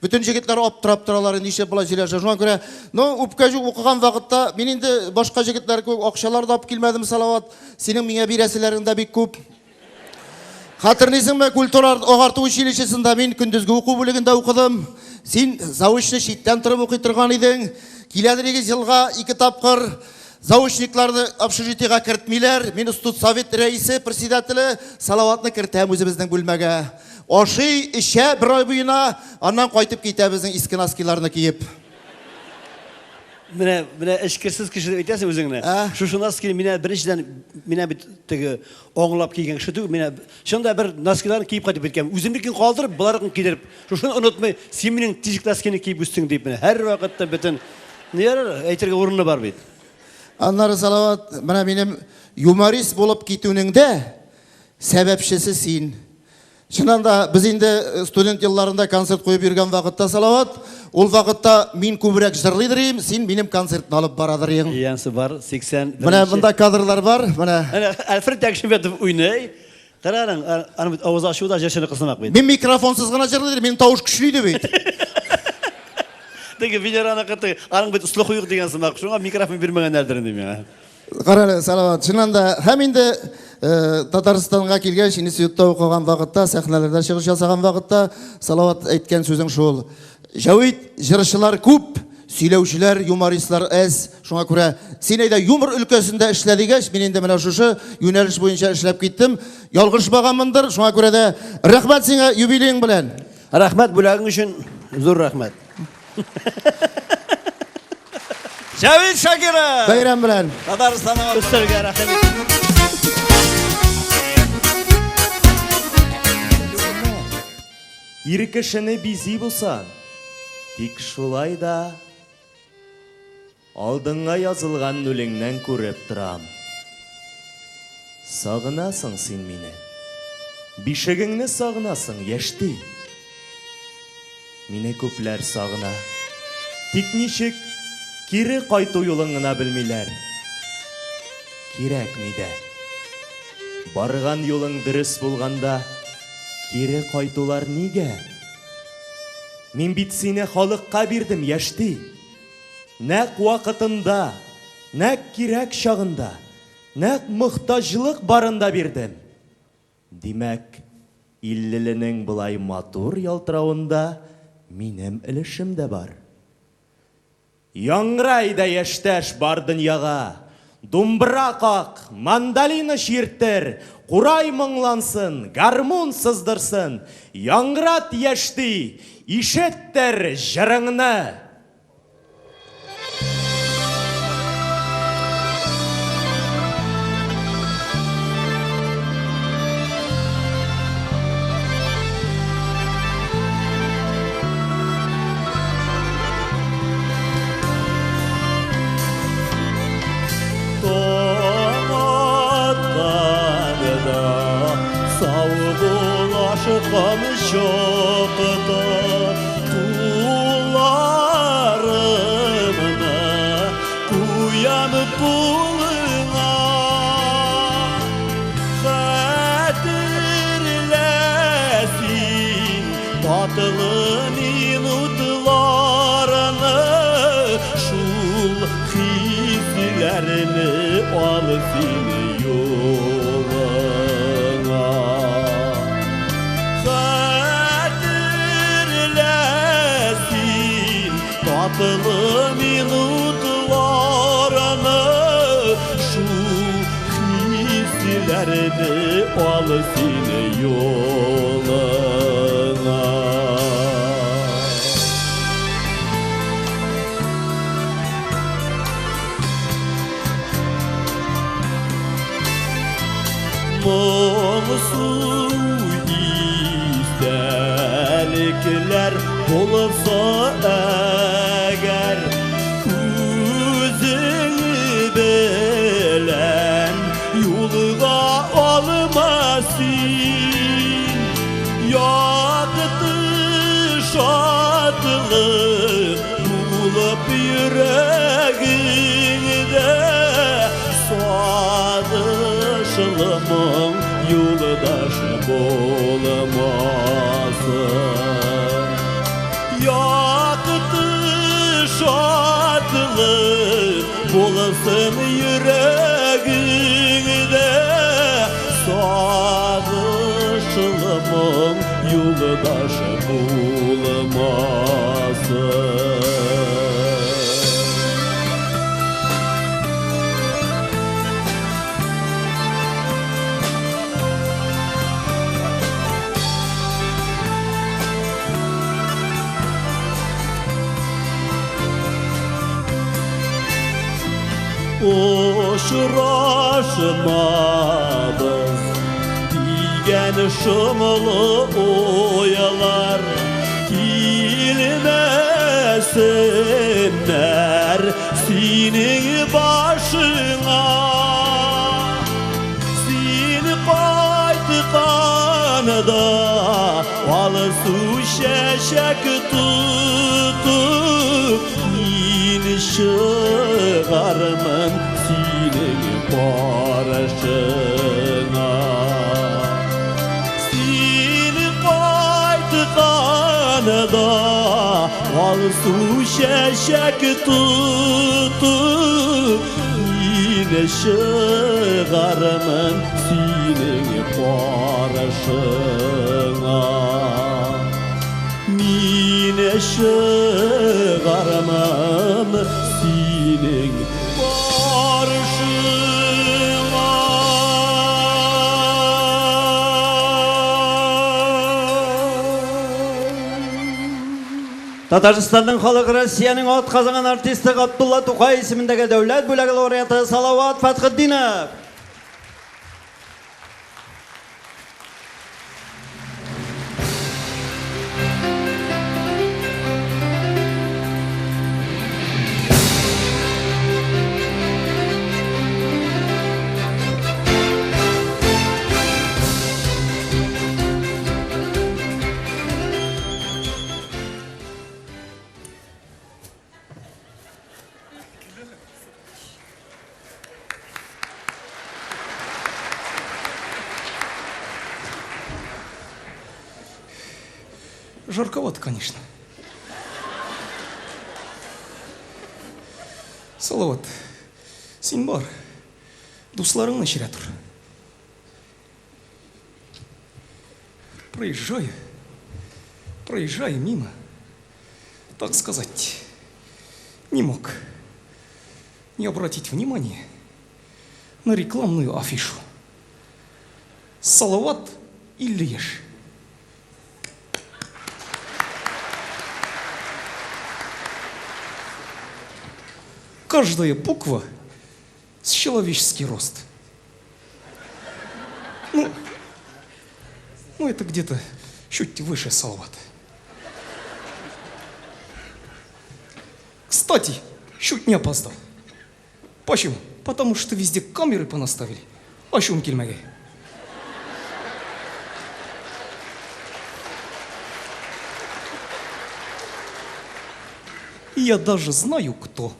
Бөтен җегетләр аптырап торалар, нишләп болай сөйләшә. Шуңа күрә, ну, үпкә юк, укыган вакытта мин инде башка җегетләр кебек акчалар да алып килмәдем, Салават. Синең миңа бирәселәрең дә бик күп. Хәтерлисеңме, культура агарту училищесында мин көндезге уку бүлегендә укыдым. Син заочно читтән торып укый торган идең. Киләдер егез елга ике тапкыр. Заочникларны общежитиега кертмиләр. Мин студсовет рәисе, председателе, Салаватны кертәм үзебезнең бүлмәгә. Ашый, эчә бер ай буена, аннан кайтып китә безнең иске носкиларны киеп. Менә, менә эчкерсез кеше дип әйтәсең үзеңне. Шушы носкины менә беренчедән менә бит теге аңлап кигән кеше түгел, менә чында бер носкиларны киеп кайтып киткән. Үземнекен калдырып, боларныкын кидереп. Шушыны онытмый, син минем тишек носкины киеп үстең дип менә һәрвакытта бөтен ни ярар, әйтергә урыны бар бит. Аннары Салават, менә минем юморист булып китүнең дә сәбәпчесе син. Чыннан да, без инде студент елларында концерт куеп йөргән вакытта, Салават, ул вакытта мин күбрәк җырлыйдыр идем, син минем концертны алып барадыр идең. Янсы бар, 81. Менә монда кадрлар бар, менә. Әнә Альфред Якшиметов уйный. Кара аның, аның бит авыз ачуы да җырчыныкы сымак бит. Мин микрофонсыз гына җырлыйдыр, минем тавыш көчле иде бит. Теге Венераныкы теге, аның бит слухы юк дигән сымак, шуңа микрофон бирмәгәннәрдер инде миңа. Кара әле, Салават, чыннан да, һәм инде Татарстанга килгәч, институтта укыган вакытта, сәхнәләрдә чыгыш ясаган вакытта, Салават әйткән сүзең шул. Җәвит, җырчылар күп, сөйләүчеләр, юмористлар әз. Шуңа күрә син әйдә юмор өлкәсендә эшлә дигәч, мин инде менә шушы юнәлеш буенча эшләп киттем. Ялгышмаганмындыр, шуңа күрә дә рәхмәт сиңа юбилеең белән. Рәхмәт бүләгең өчен, зур рәхмәт. Җәвит Шакиров! Бәйрәм белән! Татарстанның Өстәлгә рәхмәт. Ир кешене бизи булсан, тик шулай да алдыңа язылган нүлеңнән күреп торам. Сагынасың син мине. Бишегеңне сагынасың, яшьти. Мине күпләр сагына. Тик ничек кире кайту юлын гына белмиләр. Кирәкми дә. Барган юлың дөрес булганда, кире кайтулар нигә? Мин бит сине халыкка бирдем, яшьти. Нәкъ вакытында, нәкъ кирәк чагында, нәкъ мохтаҗлык барында бирдем. Димәк, иллеленең болай матур ялтыравында минем өлешем дә бар. Яңгыра әйдә, яшьтәш, бар дөньяга! Думбра как, мандолина чирттер, курай моңлансын, гармун сыздырсын, яңгырат, яшьти, ишеттер җырыңны! Таң атканда, сау булашкан чакта, кулларыңны Татлы минутларны, шул хисләрне ал син юлыңа. Хәтерлә син татлы минутларны, шул хисләрне ал син юлыңа. Моңсу истәлекләр булса әгәр, үзең белән юлга алма син. Якты шатлык булып йөрәгеңдә, сагышлы моң юлдаш булмасын. Якты шатлык булсын йөрәгеңдә, сагышлы моң юлдаш булмасын. Очрашмабыз дигән шомлы уйлар килмәсеннәр синең башыңа. Син кайтканда алсу чәчәк тотып, мин чыгармын синең каршыңа. Син кайтканда алсу чәчәк тотып, мин чыгармын синең каршыңа. Мин чыгармын синең каршыңа. Татарстанның халык, Россиянең атказанган артисты, Габдулла Тукай исемендәге дәүләт бүләге лауреаты Салават Фәтхетдинов. Жарковато, конечно. Салават, син бар. Дусларыңны эчерә тор. Проезжаю, проезжаю мимо, так сказать, не мог не обратить внимание на рекламную афишу. Салават Ильяш. Каждая буква с человеческий рост. Ну, это где-то чуть выше Салавата. Кстати, чуть не опоздал. Почему? Потому что везде камеры понаставили. Ачуым килмәгәе. И я даже знаю, кто.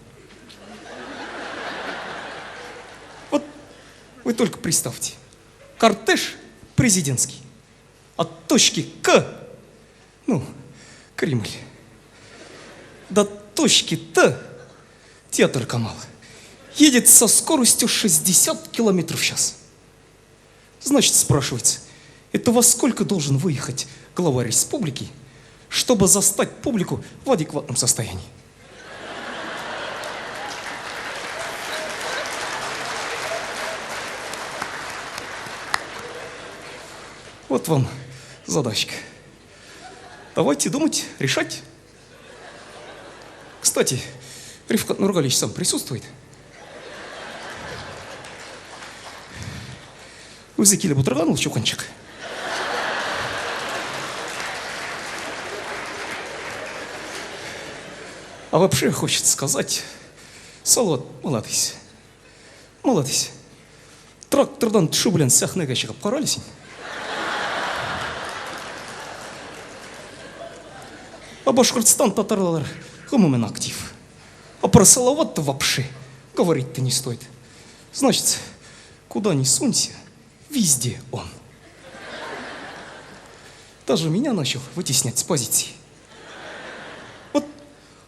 Вот вы только представьте. Кортеж президентский. От точки К, ну, Кремль. До точки Т театр Камал едет со скоростью 60 километров в час. Значит, спрашивается, это во сколько должен выехать глава республики, чтобы застать публику в адекватном состоянии? Вот вам задачка. Давайте думать, решать. Кстати, Рифкат Нургалич сам присутствует. Үзе килеп утырган ул чукынчык. А вообще хочется сказать, Салават, молодец. Молодец. Трактордан төшү белән сәхнәгә чыгып кара әле син. А Башкортстан татарлары гомумән актив. А про Салават-то вообще говорить-то не стоит. Значит, куда ни сунься, везде он. Даже меня начал вытеснять с позиции. Вот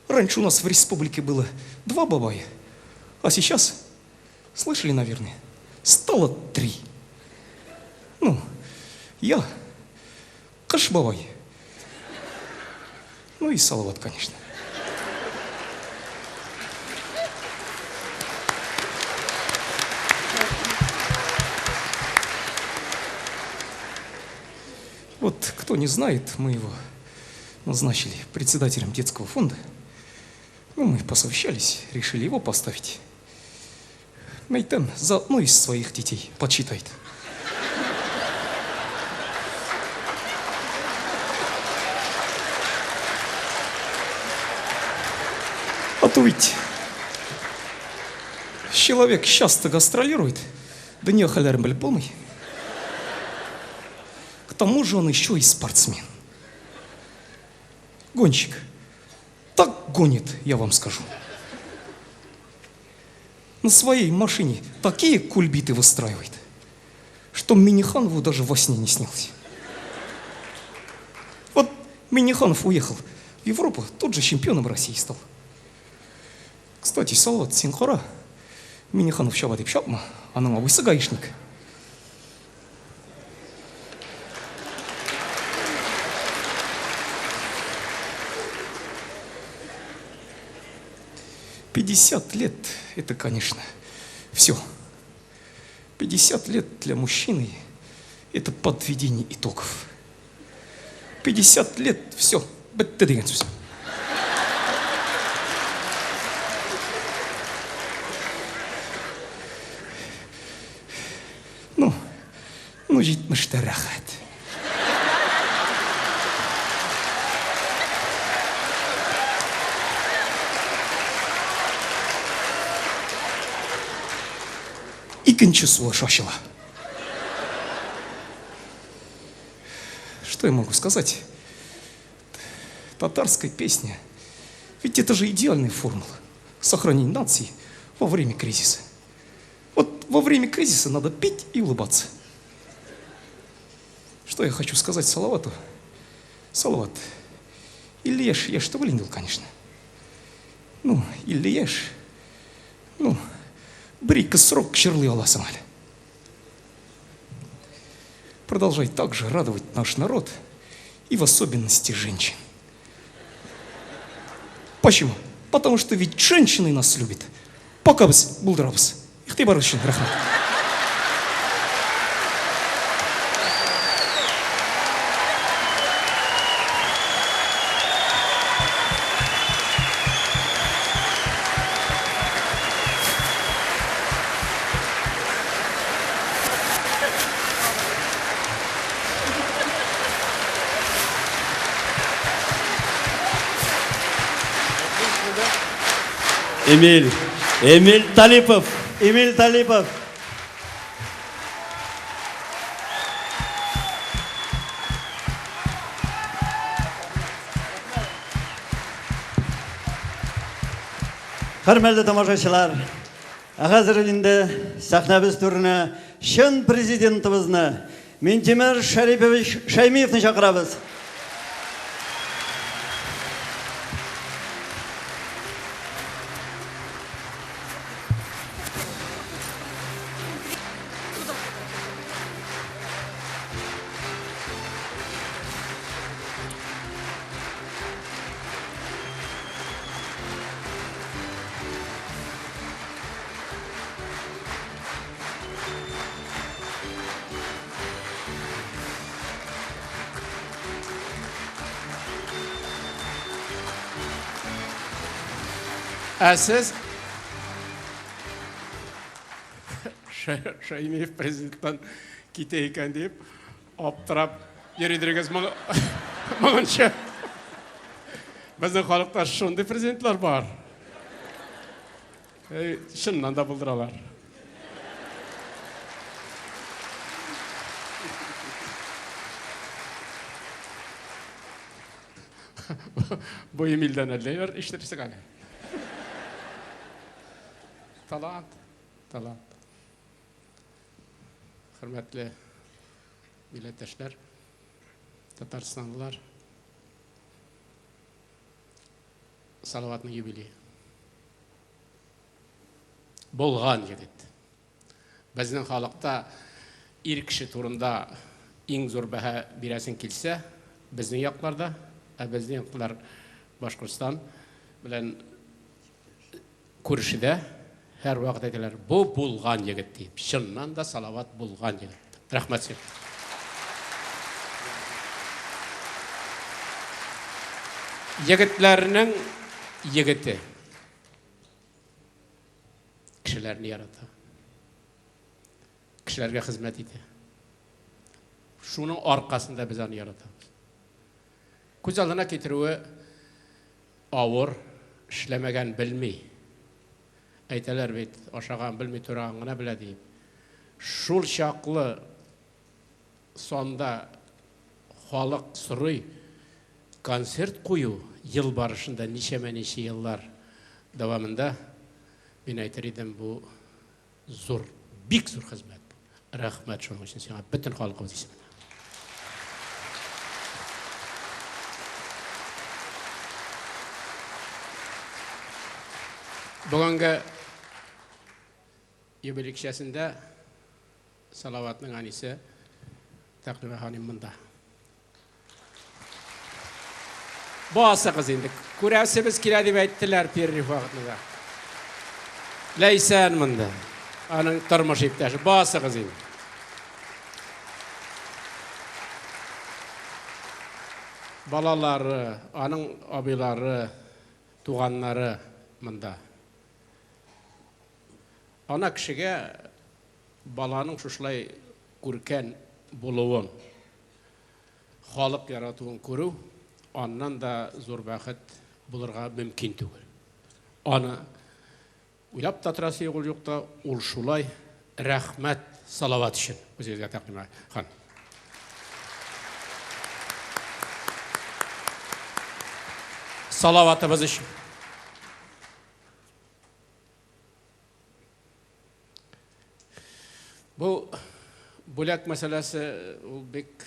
раньше у нас в республике было два бабая, а сейчас, слышали, наверное, стало три. Ну, я, Кыш бабай, ну и Салават, конечно. Вот кто не знает, мы его назначили председателем детского фонда. Ну, мы посовещались, решили его поставить. Мейтем заодно из своих детей подсчитает. А то ведь человек часто гастролирует, да не хәлләрен белеп булмый. К тому же он еще и спортсмен. Гонщик. Так гонит, я вам скажу. На своей машине такие кульбиты выстраивает, что Миниханову даже во сне не снилось. Вот Миниханов уехал в Европу, тут же чемпионом России стал. Кстати, Салават, син кара, Миниханов чаба дип чапма, аның абыйсы гаишник. 50 лет – это, конечно, все. 50 лет для мужчины – это подведение итогов. 50 лет – все, бетте дигән сүз. Ну, ну 70 тә рәхәт. Икенче сулыш ачыла. Что я могу сказать? Татарская песня. Ведь это же идеальная формула сохранения нации во время кризиса. Вот во время кризиса надо петь и улыбаться. Что я хочу сказать Салавату? Салават, 50 яшь, яшь түгел инде ул, конечно. Ну, 50 яшь. Ну, бер-ике срок җырлый аласың әле. Продолжай так же радовать наш народ и в особенности женщин. Почему? Потому что ведь женщины нас любят. Пока без булдырабыз. Игътибар өчен рәхмәт. Эмиль. Эмиль Талипов. Эмиль Талипов. Хөрмәтле тамашачылар, ә хәзер инде сәхнәбез түренә чын президентыбызны Минтимер Шәрипович Шәймиевны чакырабыз. Ә сез Шәймиев президенттан китә икән дип аптырап йөридерегез моңынчы. Безнең халыкта шундый президентлар бар. Чыннан да булдыралар. Бу Эмильдән әллә ниләр ишетерсең әле. Талант, талант. Хөрмәтле милләттәшләр, татарстанлылар, Салаватның юбилее. Булган егет. Безнең халыкта ир кеше турында иң зур бәһа бирәсең килсә, безнең якларда, ә безнең яклар Башкортстан белән күршедә һәрвакыт әйтәләр, бу булган егет дип. Чыннан да Салават булган егет. Рәхмәт сиңа. Егетләрнең егете. Кешеләрне ярата. Кешеләргә хезмәт итә. Шуның аркасында без аны яратабыз. Күз алдына китерүе авыр, эшләмәгән белми. Әйтәләр бит, ашаган белми, тураган гына белә диеп. Шул чаклы санда халык сорый концерт кую ел барышында ничәмә-ничә еллар дәвамында, мин әйтер идем, бу зур, бик зур хезмәт. Рәхмәт шуның өчен сиңа бөтен халкыбыз исеменнән. Бүгенге юбилей кичәсендә Салаватның әнисе Тәкълимә ханым монда. Басыгыз инде. Күрәсебез килә дип әйттеләр перерыв вакытында. Ләйсән монда. Аның тормыш иптәше. Басыгыз инде. Балалары, аның абыйлары, туганнары монда. Ана кешегә баланың шушылай күркән булуын, халык яратуын күрү, аннан да зур бәхет булырга мөмкин түгел. Аны уйлап та торасы юк, ул юкта, ул шулай. Рәхмәт Салават өчен үзегезгә, Тәкъдимә хан. Салаватыбыз өчен. Бу бүләк мәсьәләсе ул бик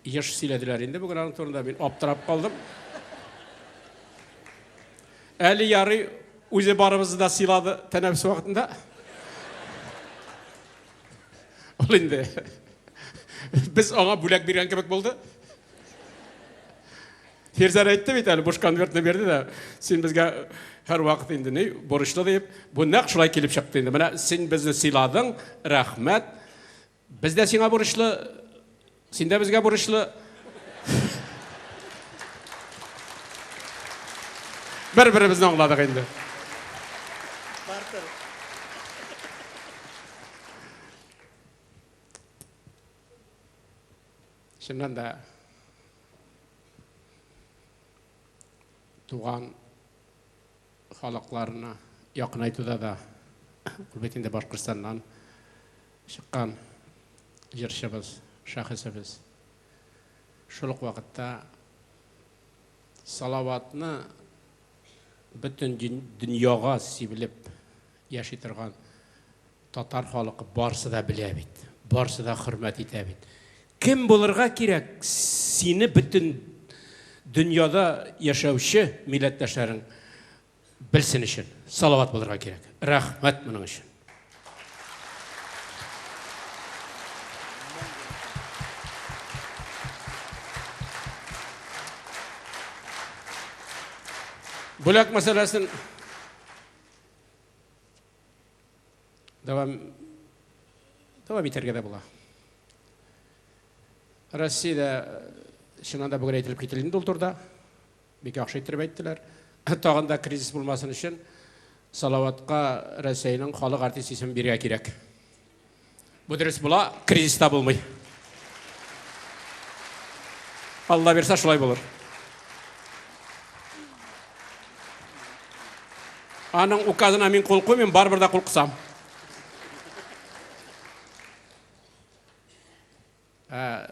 еш сөйләделәр инде бүген аның турында мин аптырап калдым. Әле ярый үзе барыбызны да сыйлады тәнәфес вакытында. Ул инде без аңа бүләк биргән кебек булды. Фирзәр әйтте бит әле, буш конвертны бирде дә, син безгә һәрвакыт инде ни, бурычлы диеп. Бу нәкъ шулай килеп чыкты инде. Менә син безне сыйладың, рәхмәт. Без дә сиңа бурычлы, син дә безгә бурычлы. Бер-беребезне аңладык инде. Чыннан да туган халыкларына якынайтуда да ул бит инде Башкортстаннан чыккан җырчыбыз, шәхесебез. Шул ук вакытта Салаватны бөтен дөньяга сибелеп яши торган Татар халыкы барсы да белә бит, барсы да хөрмәт итә бит. Кем булырга кирәк, сине бөтен дөньяда яшәүче милләттәшләрең белсен өчен, Салават булырга кирәк. Рәхмәт моның өчен. Бүләк мәсьәләсен Дәвам дәвам итәргә дә була. Россиядә чыннан да бүген әйтелеп кителде инде ул турыда. Бик яхшы иттереп әйттеләр. Тагын да кризис булмасын өчен Салаватка Рәсәйнең халык артисты исемен бирергә кирәк. Бу дөрес була, кризис та булмый. Алла бирсә, шулай булыр. Аның указына мин кул куймыйм, барыбер дә кул кысам. Ә,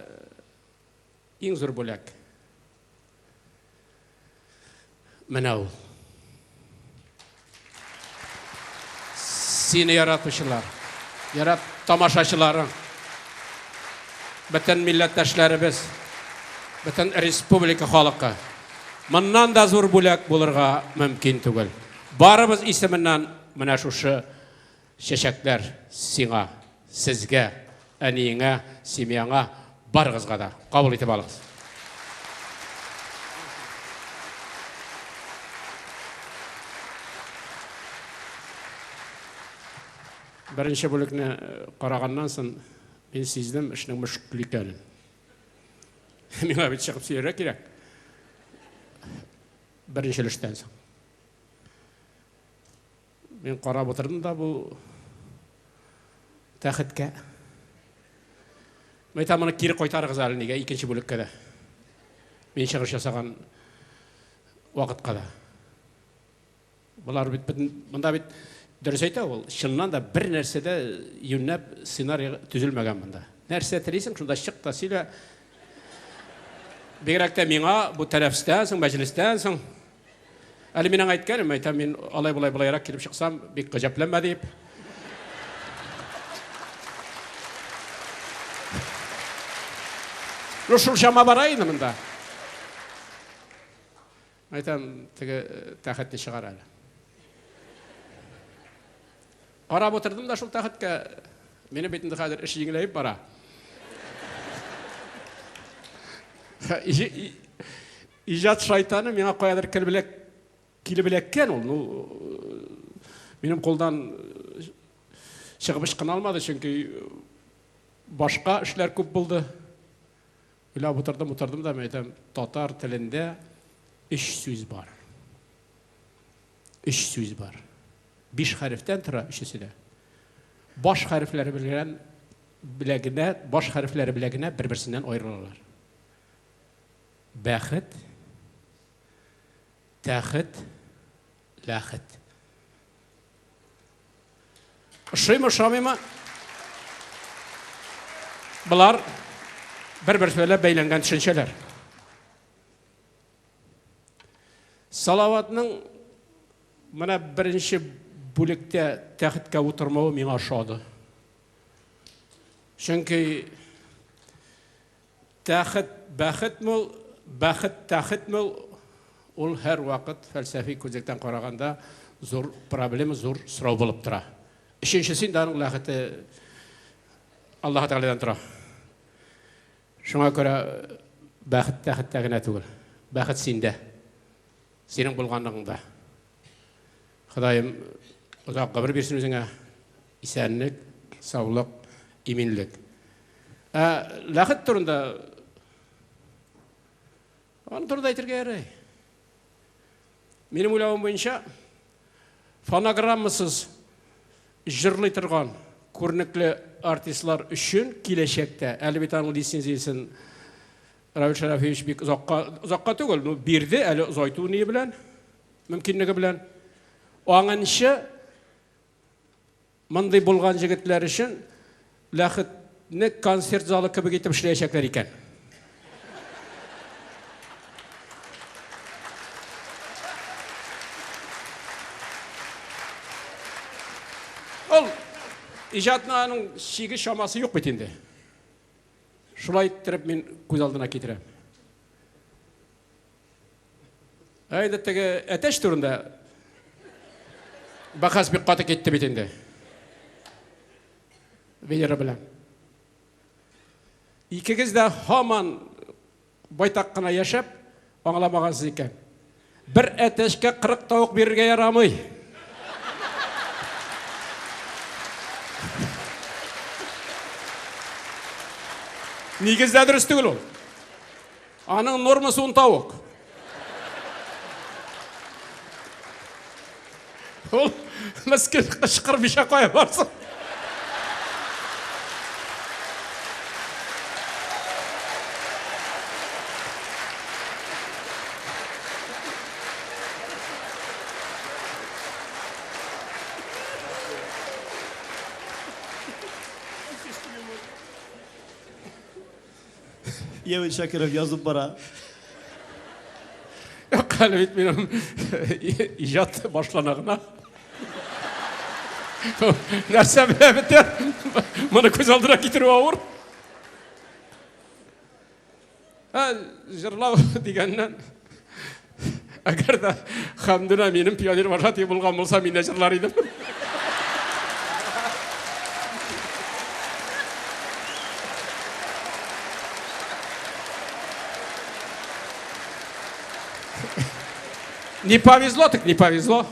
иң зур бүләк. Менә ул. Сине яратучылар, ярат тамашачыларың, бөтен милләттәшләребез, бөтен республика халкы. Моннан да зур бүләк булырга мөмкин түгел. Барыбыз исеменнән менә шушы чәчәкләр сиңа, сезгә, әниеңә, семьяңа, барыгызга да кабул итеп алыгыз. Беренче бүлекне караганнан соң мин сиздем эшнең мөшкел икәнен. Миңа бит чыгып сөйләргә кирәк. Беренче өлештән соң. Мин карап утырдым да бу тәхеткә. Мин әйтәм, моны кире кайтарыгыз әле нигә икенче бүлеккә дә. Мин чыгыш ясаган вакытка да. Болар бит монда бит дөрес әйтә ул, чыннан да бер нәрсә дә юньләп сценарий төзелмәгән монда. Нәрсә телисең, шунда чык та сөйлә. Бигрәк тә миңа бу тәнәфестән соң, мәҗлестән соң Әле мин аңа әйткәнем, әйтәм, мин алай-болай болайрак килеп чыксам, бик гаҗәпләнмә дип. Ну, шул чама бара инде монда. Әйтәм, теге э, тәхетне чыгар әле. Карап утырдым да шул тәхеткә. Минем бит инде хәзер эш җиңеләеп бара. Иҗат шайтаны миңа каядыр килеп килеп эләккән ул. Ну, минем кулдан чыгып ычкына алмады, чөнки башка эшләр күп булды. Уйлап утырдым, утырдым да, мен әйтәм, татар телендә өч сүз бар. Өч сүз бар. Биш хәрефтән тора өчесе дә. Баш хәрефләре белән беләгенә, баш хәрефләре беләгенә бер-берсеннән аерылалар. Бәхет, тәхет, ләхет. Ошыймы, ошамыймы? Болар бер-берсе белән бәйләнгән төшенчәләр. Салаватның менә беренче бүлектә тәхеткә утырмавы миңа ошады. Чөнки Тәхет бәхетме ул, бәхет тәхетме ул, ул һәрвакыт фәлсәфи күзлектән караганда зур проблема, зур сорау булып тора. Өченчесе инде аның ләхете Аллаһы Тәгаләдән тора. Шуңа күрә бәхет тәхеттә генә түгел. Бәхет синдә. Синең булганлыгыңда. Ходаем озак гомер бирсен үзеңә. Исәнлек, саулык, иминлек. Ә ләхет турында аның турында әйтергә ярый. Минем уйлавым буенча, фонограммасыз җырлый торган күренекле артистлар өчен киләчәктә, әле бит аның лицензиясен Равил Шәрәфиевич бик озакка, озакка түгел, ну бирде, әле озайту ние белән, мөмкинлеге белән. Аңынчы мондый булган җегетләр өчен ләхетне концерт залы кебек итеп эшләячәкләр икән. Ул иҗатның аның чиге чамасы юк бит инде. Шулай иттереп мин күз алдына китерәм. Ә инде теге әтәч турында бәхәс бик каты китте бит инде. Венера белән. Икегез дә һаман байтак кына яшәп, аңламагансыз икән. Бер әтәчкә 40 тавык бирергә ярамый. Нигездә дөрес түгел ул. Аның нормасы ун тавык. Ул мескен кычкырмыйча кая барсын? Евин Шакиров язып бара. Юк, әле бит минем иҗат башлана гына. Нәрсә белә бетер? Моны күз алдына китерү авыр. Ә, җырлау дигәннән, әгәр дә Хәмдүнә минем пионер вожатый булган булса, мин дә җырлар идем. Не повезло, так не повезло.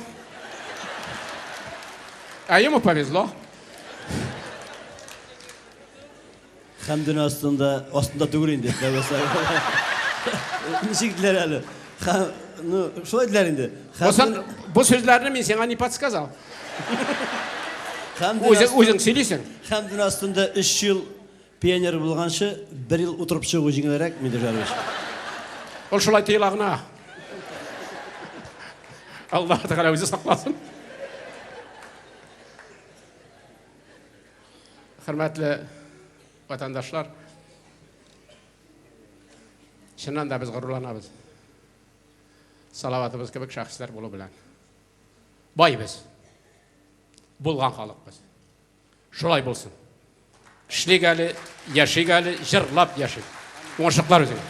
А ему повезло. Хәмдүнә астында, астында түгел инде. Ничек диләр әле? Ну, шулай диләр инде. Бу сүзләрне мин сиңа не подсказал. Үзең, үзең сөйлисең. Хәмдүнә астында 3 ел пионер булганчы, бер ел утырып чыгу җиңелрәк, Мидер Жарович. Ул шулай тоела гына. Аллаһ Тәгалә үзе сакласын. Хөрмәтле ватандашлар, чыннан да без горурланабыз. Салаватыбыз кебек шәхесләр булу белән. Бай без. Булган халык без. Шулай булсын. Эшлик әле, яшик әле, җырлап яшик. Уңышлыклар үзеңә.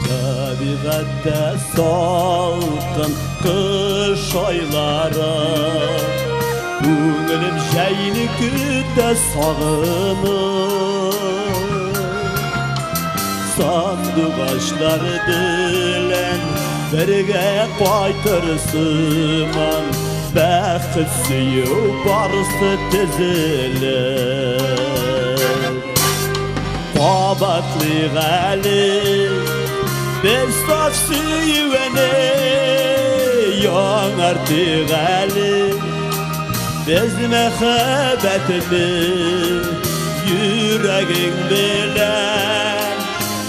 Табигатьтә салкын кыш айлары Күңелем җәйне көтә сагынып Сандугачлар белән бергә кайтыр сыман Бәхет сөю барысы тезелеп Кабатлыйк әле без саф сөюне Яңартыйк әле без мәхәббәтне Йөрәгең белән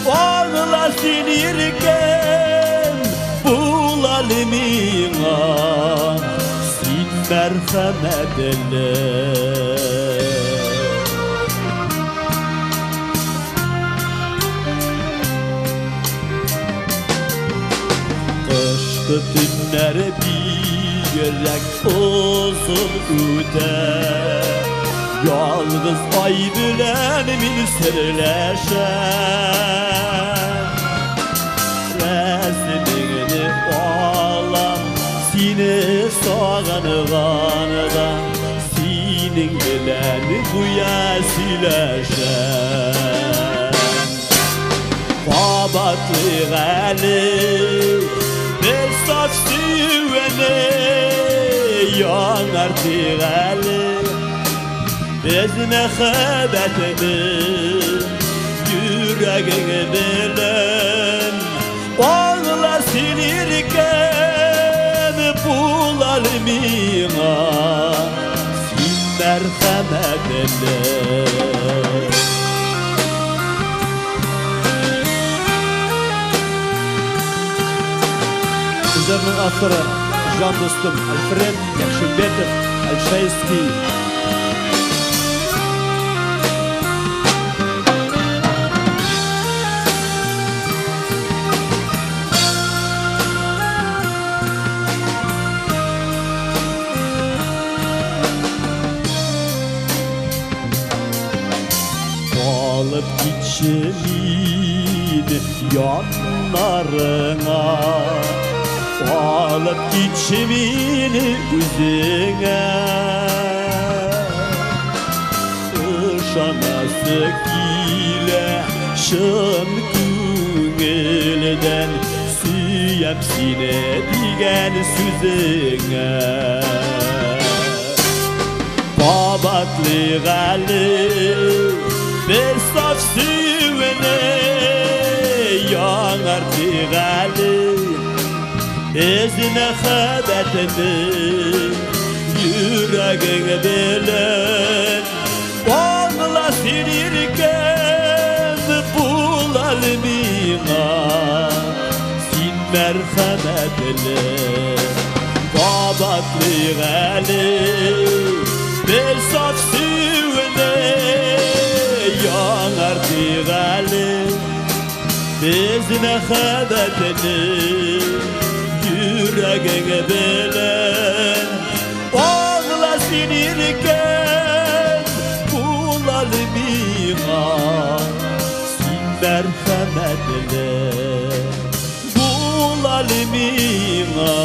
Аңла син иркем Бул әле миңа Син мәрхәмәтле Кышкы төннәр бигрәк озын үтә Ялгыз ай белән мин серләшәм Рәсемеңне алам сине сагынганда Синең белән гүя сөйләшәм Кабатлыйк әле без саф сөюне Яңартыйк әле без мәхәббәтне Йөрәгең белән Аңла син иркем Бул әле миңа Син мәрхәмәтле Җырның авторы җан дустым Альфред Якшимбетов Альшейский. Алып китче мине яннарыңа, Алып китче мине үзеңә. Ышанасы килә чын күңелдән, Сөям сине дигән сүзеңә. Кабатлыйк әле бер саф сөюне, Яңартыйк әле без мәхәббәтне, Йөрәгең белән аңла син, иркәм, бул әле миңа син мәрхәмәтле. Кабатлыйк әле бер саф сөюне, Яңартыйк әле без мәхәббәтне, Йөрәгең белән аңла син, иркәм, бул әле миңа син мәрхәмәтле, Бул әле миңа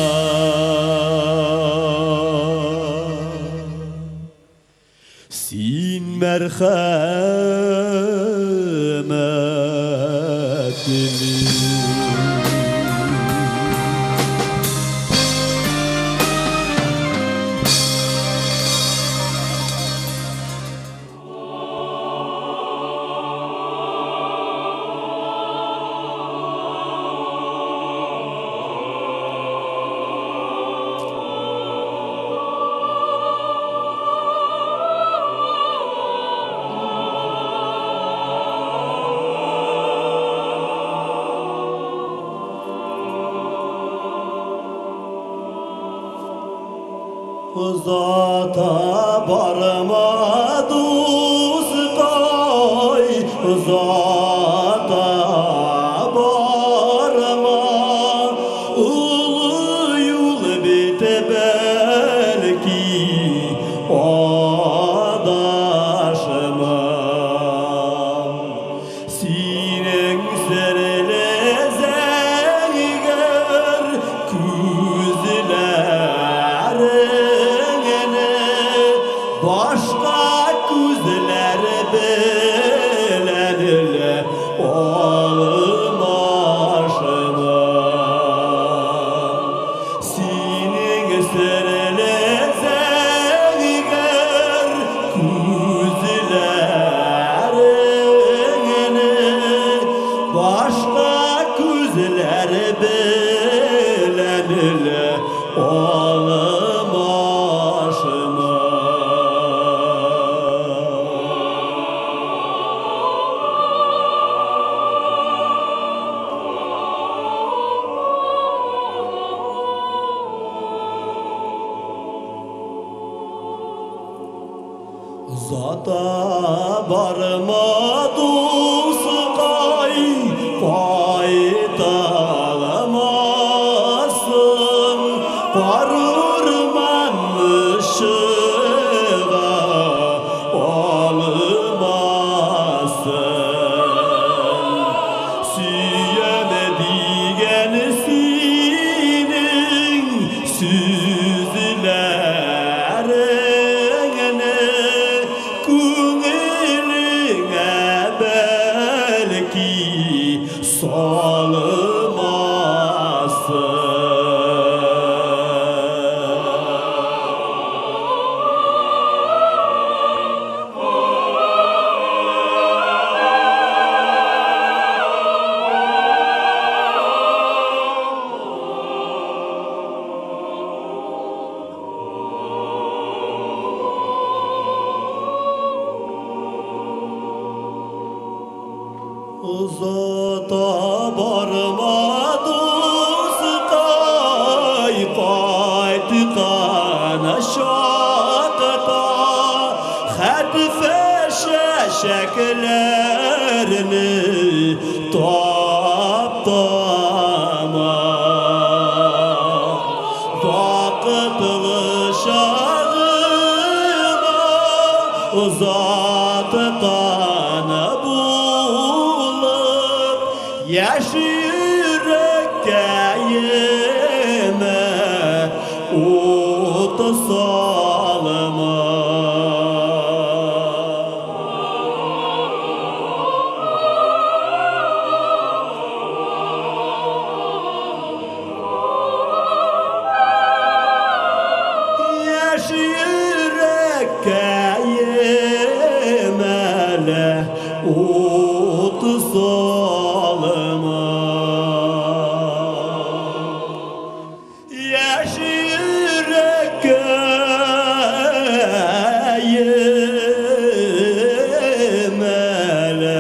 син мәрхәмәтле. Озата барма, дускай, озата барма, Олы юл бит, бәлки адашмам. Синең серле зәңгәр күзләреңне башка күзләр белән алмашмам. Синең серле зәңгәр күзләреңне башка күзләр белән алмашмам. Озата барма, дускай, кайта алмассың, Карурман чыга алмассың. Сөям дигән синең сүзләреңне күңелеңә бәлки салмассың. Чәчәкләрне таптама. Вакытлы чагына озаткан булып, яшь йөрәккәемә ут салма. Яшь йөрәккәем әле ут салма. Яшь йөрәккәем әле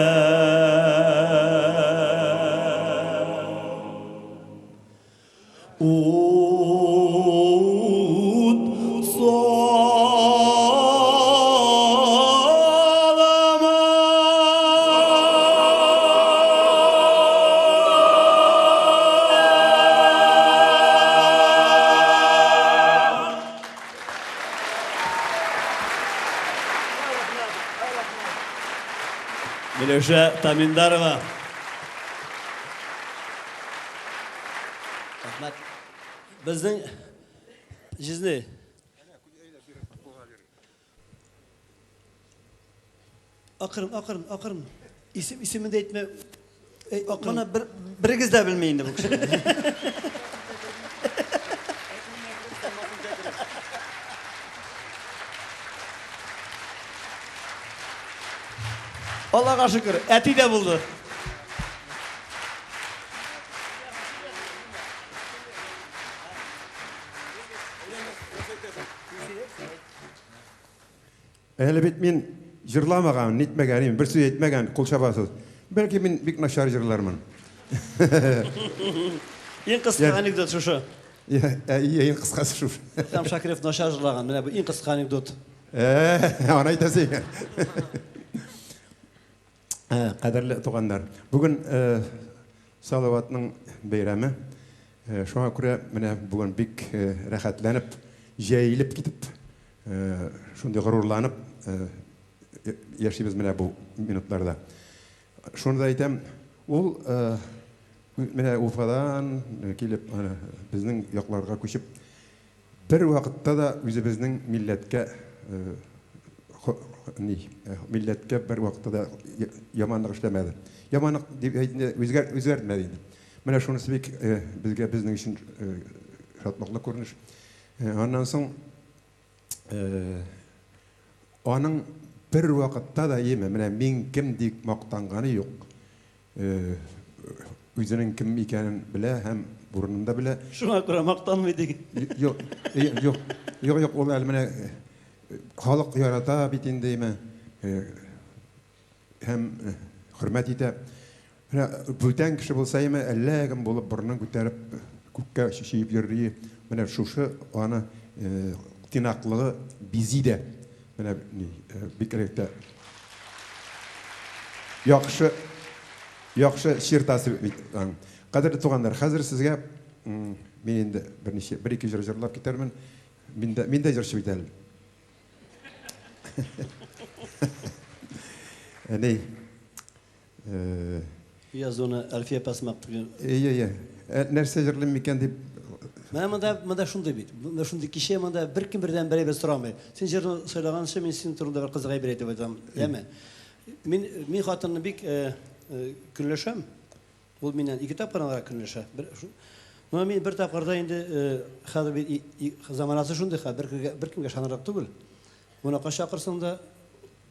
ут салма. Миләүшә Таминдарова. Рәхмәт. Безнең җизни. Акрын, акрын, акрын. Исем, исемен дә әйтмә. Әй, акрын. Моны бер, берегез дә белми инде бу кешене. Аллага шөкер, әти дә булды. Әле бит мин җырламаган, нитмәгән, бер сүз әйтмәгән, кул чабасыз. Бәлки мин бик начар җырлармын. Иң кыска анекдот шушы. Иң кыскасы шушы. Илһам Шакиров начар җырлаган. Менә бу иң кыска анекдот. Аны әйтәсе икән. Кадерле туганнар, бүген Салаватның бәйрәме. Шуңа күрә менә бүген бик рәхәтләнеп, җәелеп китеп, шундый горурланып яшибез менә бу минутларда. Шуны да әйтәм, ул менә Уфадан килеп, безнең якларга күчеп, бер вакытта да үзебезнең милләткә ни, милләткә бер вакытта да яманлык эшләмәде. Яманлык дип әйтте, үзгәртмәде инде. Менә шунысы бик безгә, безнең өчен шатлыклы күренеш. Аннан соң аның бер вакытта да име, менә мин кем дип мактанганы юк. Үзенең кем икәнен белә һәм урынын да белә. Шуңа күрә мактанмый диген. Юк, юк, юк, юк, ул әле менә халык ярата бит инде име, һәм хөрмәт итә. Менә бүтән кеше булса име, әллә кем булып борынын күтәреп күккә чөеп йөрри. Менә шушы аны тыйнаклыгы бизи дә. Менә бигрәк тә яхшы, яхшы чертасы бит аның. Кадерле туганнар, хәзер сезгә мин инде берничә, бер-ике җыр җырлап китәрмен. Мин дә, мин дә җырчы бит әле. Әни. Язуны Әлфия Пасмак дигән. Әйе, әйе. Нәрсә җырлыйм микән дип. Менә монда, монда шундый бит. Монда шундый кичә, монда беркем бердән бер әйбер сорамый. Син җырны сайлаганчы, мин синең турында бер кызык әйбер әйтеп үтәм. Яме. Мин, мин хатынны бик көнләшәм. Ул миннән ике тапкыр аңарак көнләшә. Бер, но мин бер тапкырда инде хәзер бит заманасы шундый хәл, беркемгә, беркемгә ышанырлык түгел. Кунакка чакырсаң да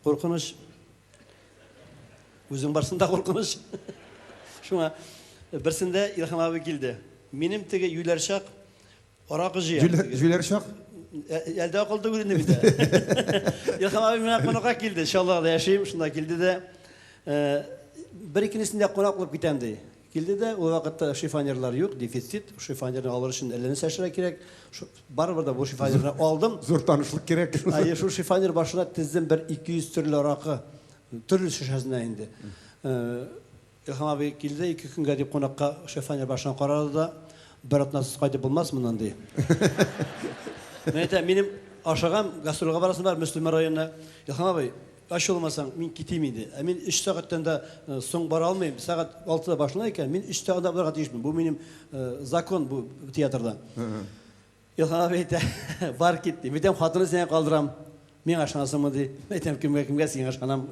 куркыныч. Үзең барсың да куркыныч. Шуңа берсендә Илһам абый килде. Минем теге юләр чак аракы җыям. Юләр чак? Әлдә акыл түгел инде бит. Илһам абый миңа кунакка килде. Чаллыда яшим, шунда килде дә. Бер икенесендә кунак булып китәм ди. Килде дә, ул вакытта шифонерлар юк, дефицит. Шифонерны алыр өчен әллә нәрсә эшләргә кирәк. Барыбер дә бу шифонерны алдым. Зур танышлык кирәк. Әйе, шул шифонер башына тездем бер 200 төрле аракы. Төрле шешәсенә инде. Илһам абый килде ике көнгә дип кунакка шифоньер башына карады да, бер атнасыз кайтып булмас моннан, ди. Мин әйтәм, минем ашыгам, гастрольгә барасым бар Мөслимә районына. Илһам абый, ачулмасаң, мин китим инде. Ә мин өч сәгатьтән дә соң бара алмыйм. Сәгать алтыда башлана икән, мин өчтә анда булырга тиешмен. Бу минем закон бу театрда. Илһам абый әйтә, бар кит, ди. Мин әйтәм, хатыны сиңа калдырам. Миңа ышанасыңмы, ди. Мин әйтәм, кемгә, кемгә, сиңа ышанам.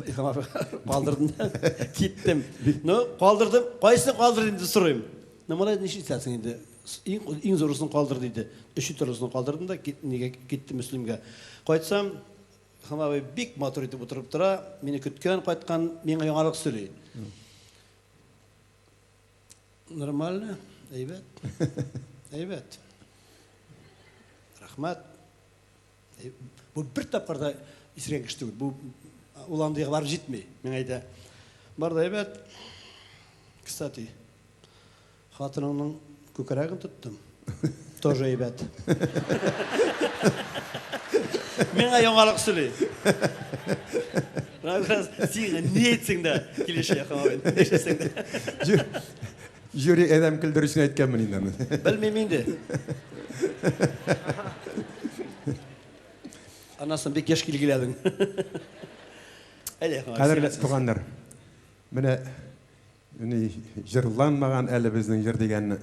Илһам абый калдырдым да киттем. Ну, калдырдым. Кайсысын калдыр инде сорыйм. Ну, малай, нишләтәсең инде? Иң, иң зурысын калдыр диде. Өч литрлысын калдырдым да, кит, нигә киттем Мөслимгә. Кайтсам, Илһам абый бик матур итеп утырып тора, мине көткән, кайткан, миңа яңалык сөйли. Нормально, әйбәт. Әйбәт. Рәхмәт. Бу бер тапкыр да исергән кеше түгел. Бу ул андыйга барып җитми, миңа әйтә. Бар да әйбәт. Кстати, хатыныңның күкрәген тоттым. Тоже әйбәт. Миңа яңалык сөйли. Син ни әйтсәң дә килешә, Якын абый. Нишләсәң дә. Жюри адәм көлдерү өчен әйткәнмен инде аны. Белмим инде. Аннан соң бик еш килгеләдең. Әйдә, Якын абый. Кадерле туганнар, менә ни җырланмаган әле безнең җыр дигәнне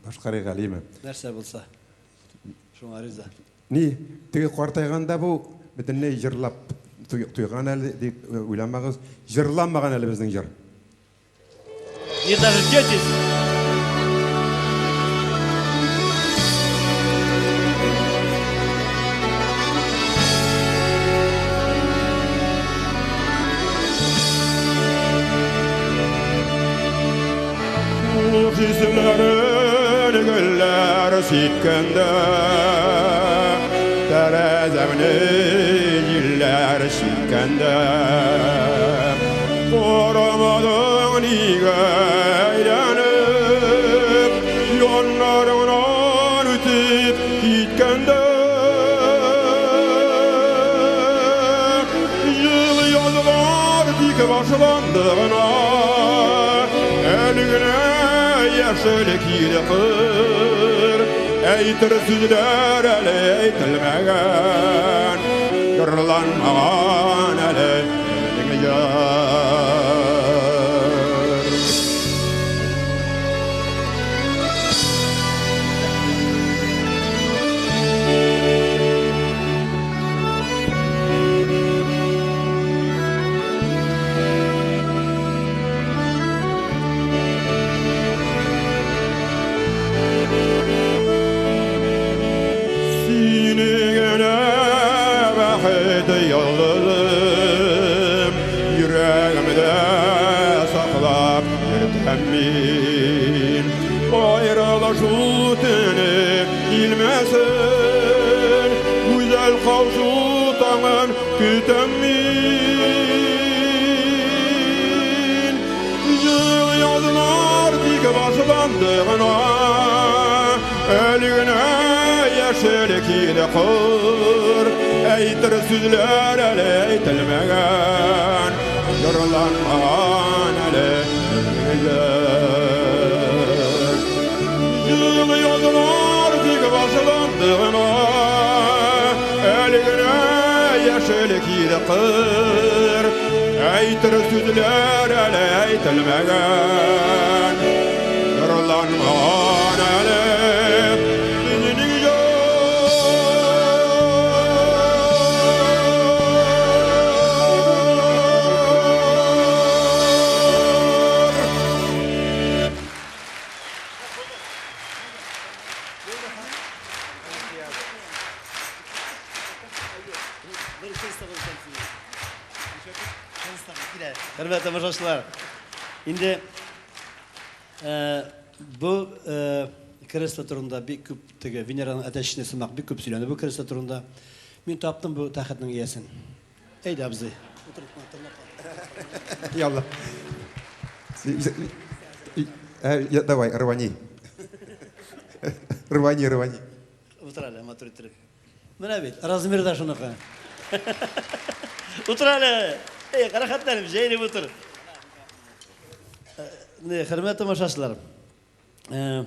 башкарыйк әле, име? Нәрсә булса, шуңа риза. Ни, теге картайганда бу бөтенләй җырлап туйган әле дип уйламагыз. Җырланмаган әле безнең җыр. Не дождетесь! Хуш исләрен гөлләр сипкәндә, Тәрәзәмне җилләр чирткәндә, Карамадың нигә әйләнеп, Яннарыңнан үтеп киткәндә. Җылы язлар тик башланды гына, Әле генә яшел киде кыр. Әйтер сүзләр әле әйтелмәгән, Җырланмаган әле безнең җыр. Сине генә бәхет йолдызым, Йөрәгемдә саклап йөртәм мин. Аерылышу төне килмәсен, Гүзәл кавышу таңын көтәм мин. Җылы язлар тик башланды гына, Әле генә яшел киде кыр. Әйтер сүзләр әле әйтелмәгән, Җырланмаган әле безнең җыр. Җылы язлар тик башланды гына, Әле генә яшел киде кыр. Әйтер сүзләр әле әйтелмәгән, Җырланмаган әле безнең җыр. Хөрмәтле тамашачылар, инде бу кресло турында бик күп теге Венераның әтәчне сымак бик күп сөйләнде бу кресло турында. Мин таптым бу тәхетнең иясен. Әйдә, абзый. Ялла. Давай, рвани. Рвани, рвани. Утыр әле, матур иттереп. Менә бит, размер да шуныкы. Утыр әле. Эй, рәхәтләнеп, җәелеп утыр. Э, хөрмәтле тамашачылар. Э,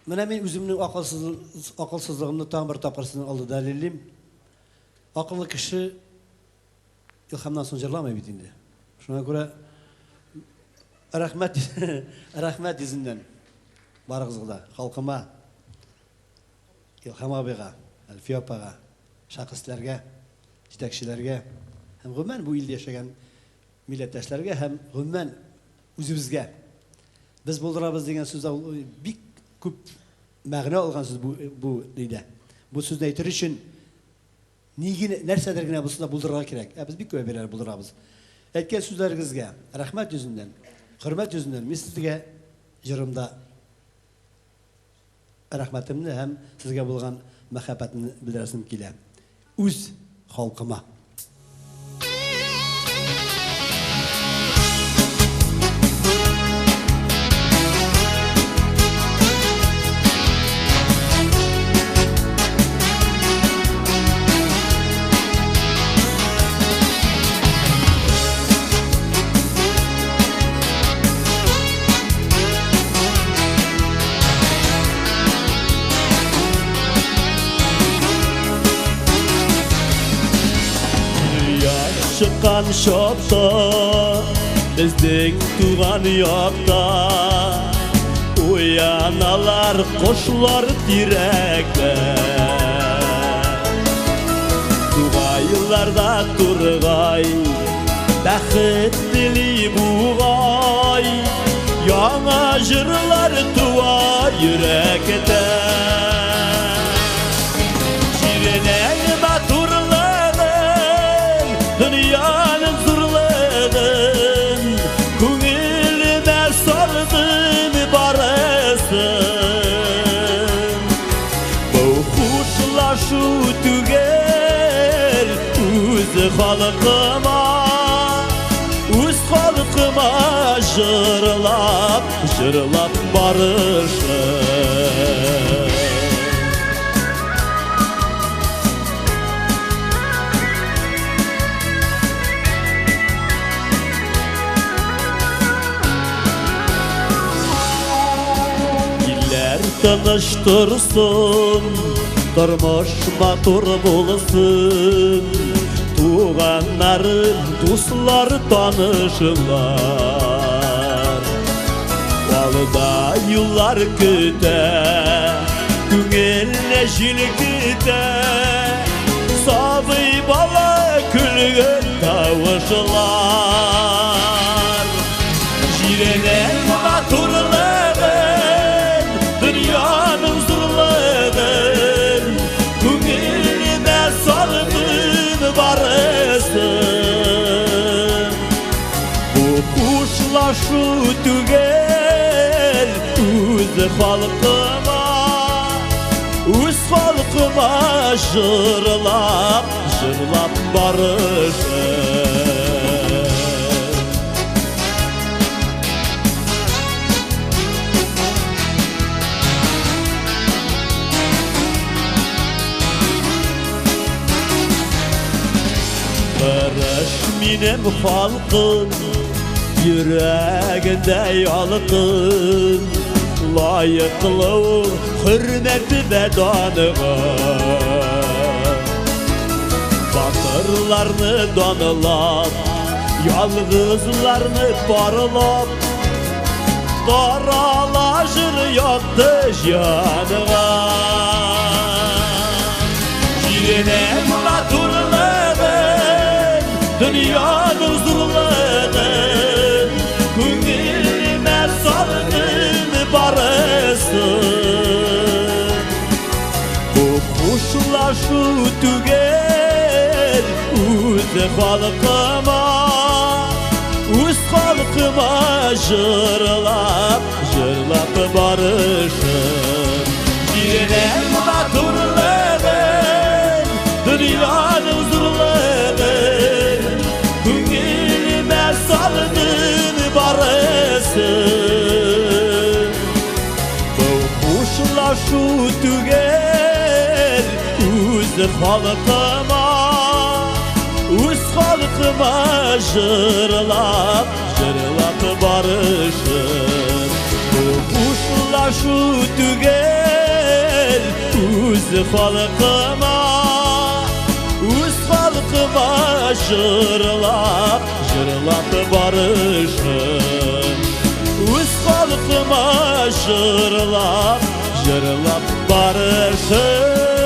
менә мин үземнең акылсыз акылсызлыгымны тагын бер тапкыр сезнең алда дәлиллим. Акыллы кеше Илһамнан соң җырламый бит инде. Шуңа күрә рәхмәт, рәхмәт йөзеннән барыгызга да, халкыма, Илһам абыйга, Әлфия апага, шәхесләргә, җитәкчеләргә һәм гомумән бу илдә яшәгән милләттәшләргә һәм гомумән үзебезгә. Без булдырабыз дигән сүз бик күп мәгънә алган сүз бу, бу нидә. Бу сүзне әйтер өчен Ни генә, нәрсәдер генә булса да булдырырга кирәк. Ә без бик күп әйберләр булдырабыз. Әйткән сүзләрегезгә рәхмәт йөзеннән, хөрмәт йөзеннән мин сезгә җырымда рәхмәтемне һәм сезгә булган мәхәббәтемне белдерәсем килә. Үз халкыма. Чыккан чакта безнең туган якта Уяналар кошлар тирәктә Тугайларда тургай Бәхет тели бугай Яңа җырлар туа йөрәктә Җиренең матурлыгын, дөньяның зурлыгын Күңелемә салдым барысын. Бу хушлашу түгел үз халкыма, үз халкыма җырлап, җырлап барышым. Илләр тыныч торсын, тормыш матур булсын, туганнарым, дуслар, танышлар. Алда юллар көтә, күңелне җил көтә, сабый бала көлгән тавышлар. Җиренең матурлыгын, дөньяның зурлыгын күңелемә салдым барысын. Бу хушлашу түгел үз халкыма, үз халкыма җырлап, җырлап барышым. Тырыш минем халкым, йөрәгендә ялкын, лаеклы ул хөрмәт вә данга. Батырларны данлап, ялгызларны парлап, тарала җыр якты җанга. Җиренең матурлыгын, дөньяның зурлыгын күңелемә салдым барысын. Бу хушлашу түгел үз халкыма, үз халкыма җырлап, җырлап барышым. Җиренең матурлыгын, дөньяның зурлыгын күңелемә салдым барысын. Бу хушлашу түгел үз Үз халкыма, үз халкыма җырлап, җырлап барышым. Бу хушлашу түгел, үз халкыма, үз халкыма җырлап, җырлап барышым. Үз халкыма җырлап, җырлап барышым.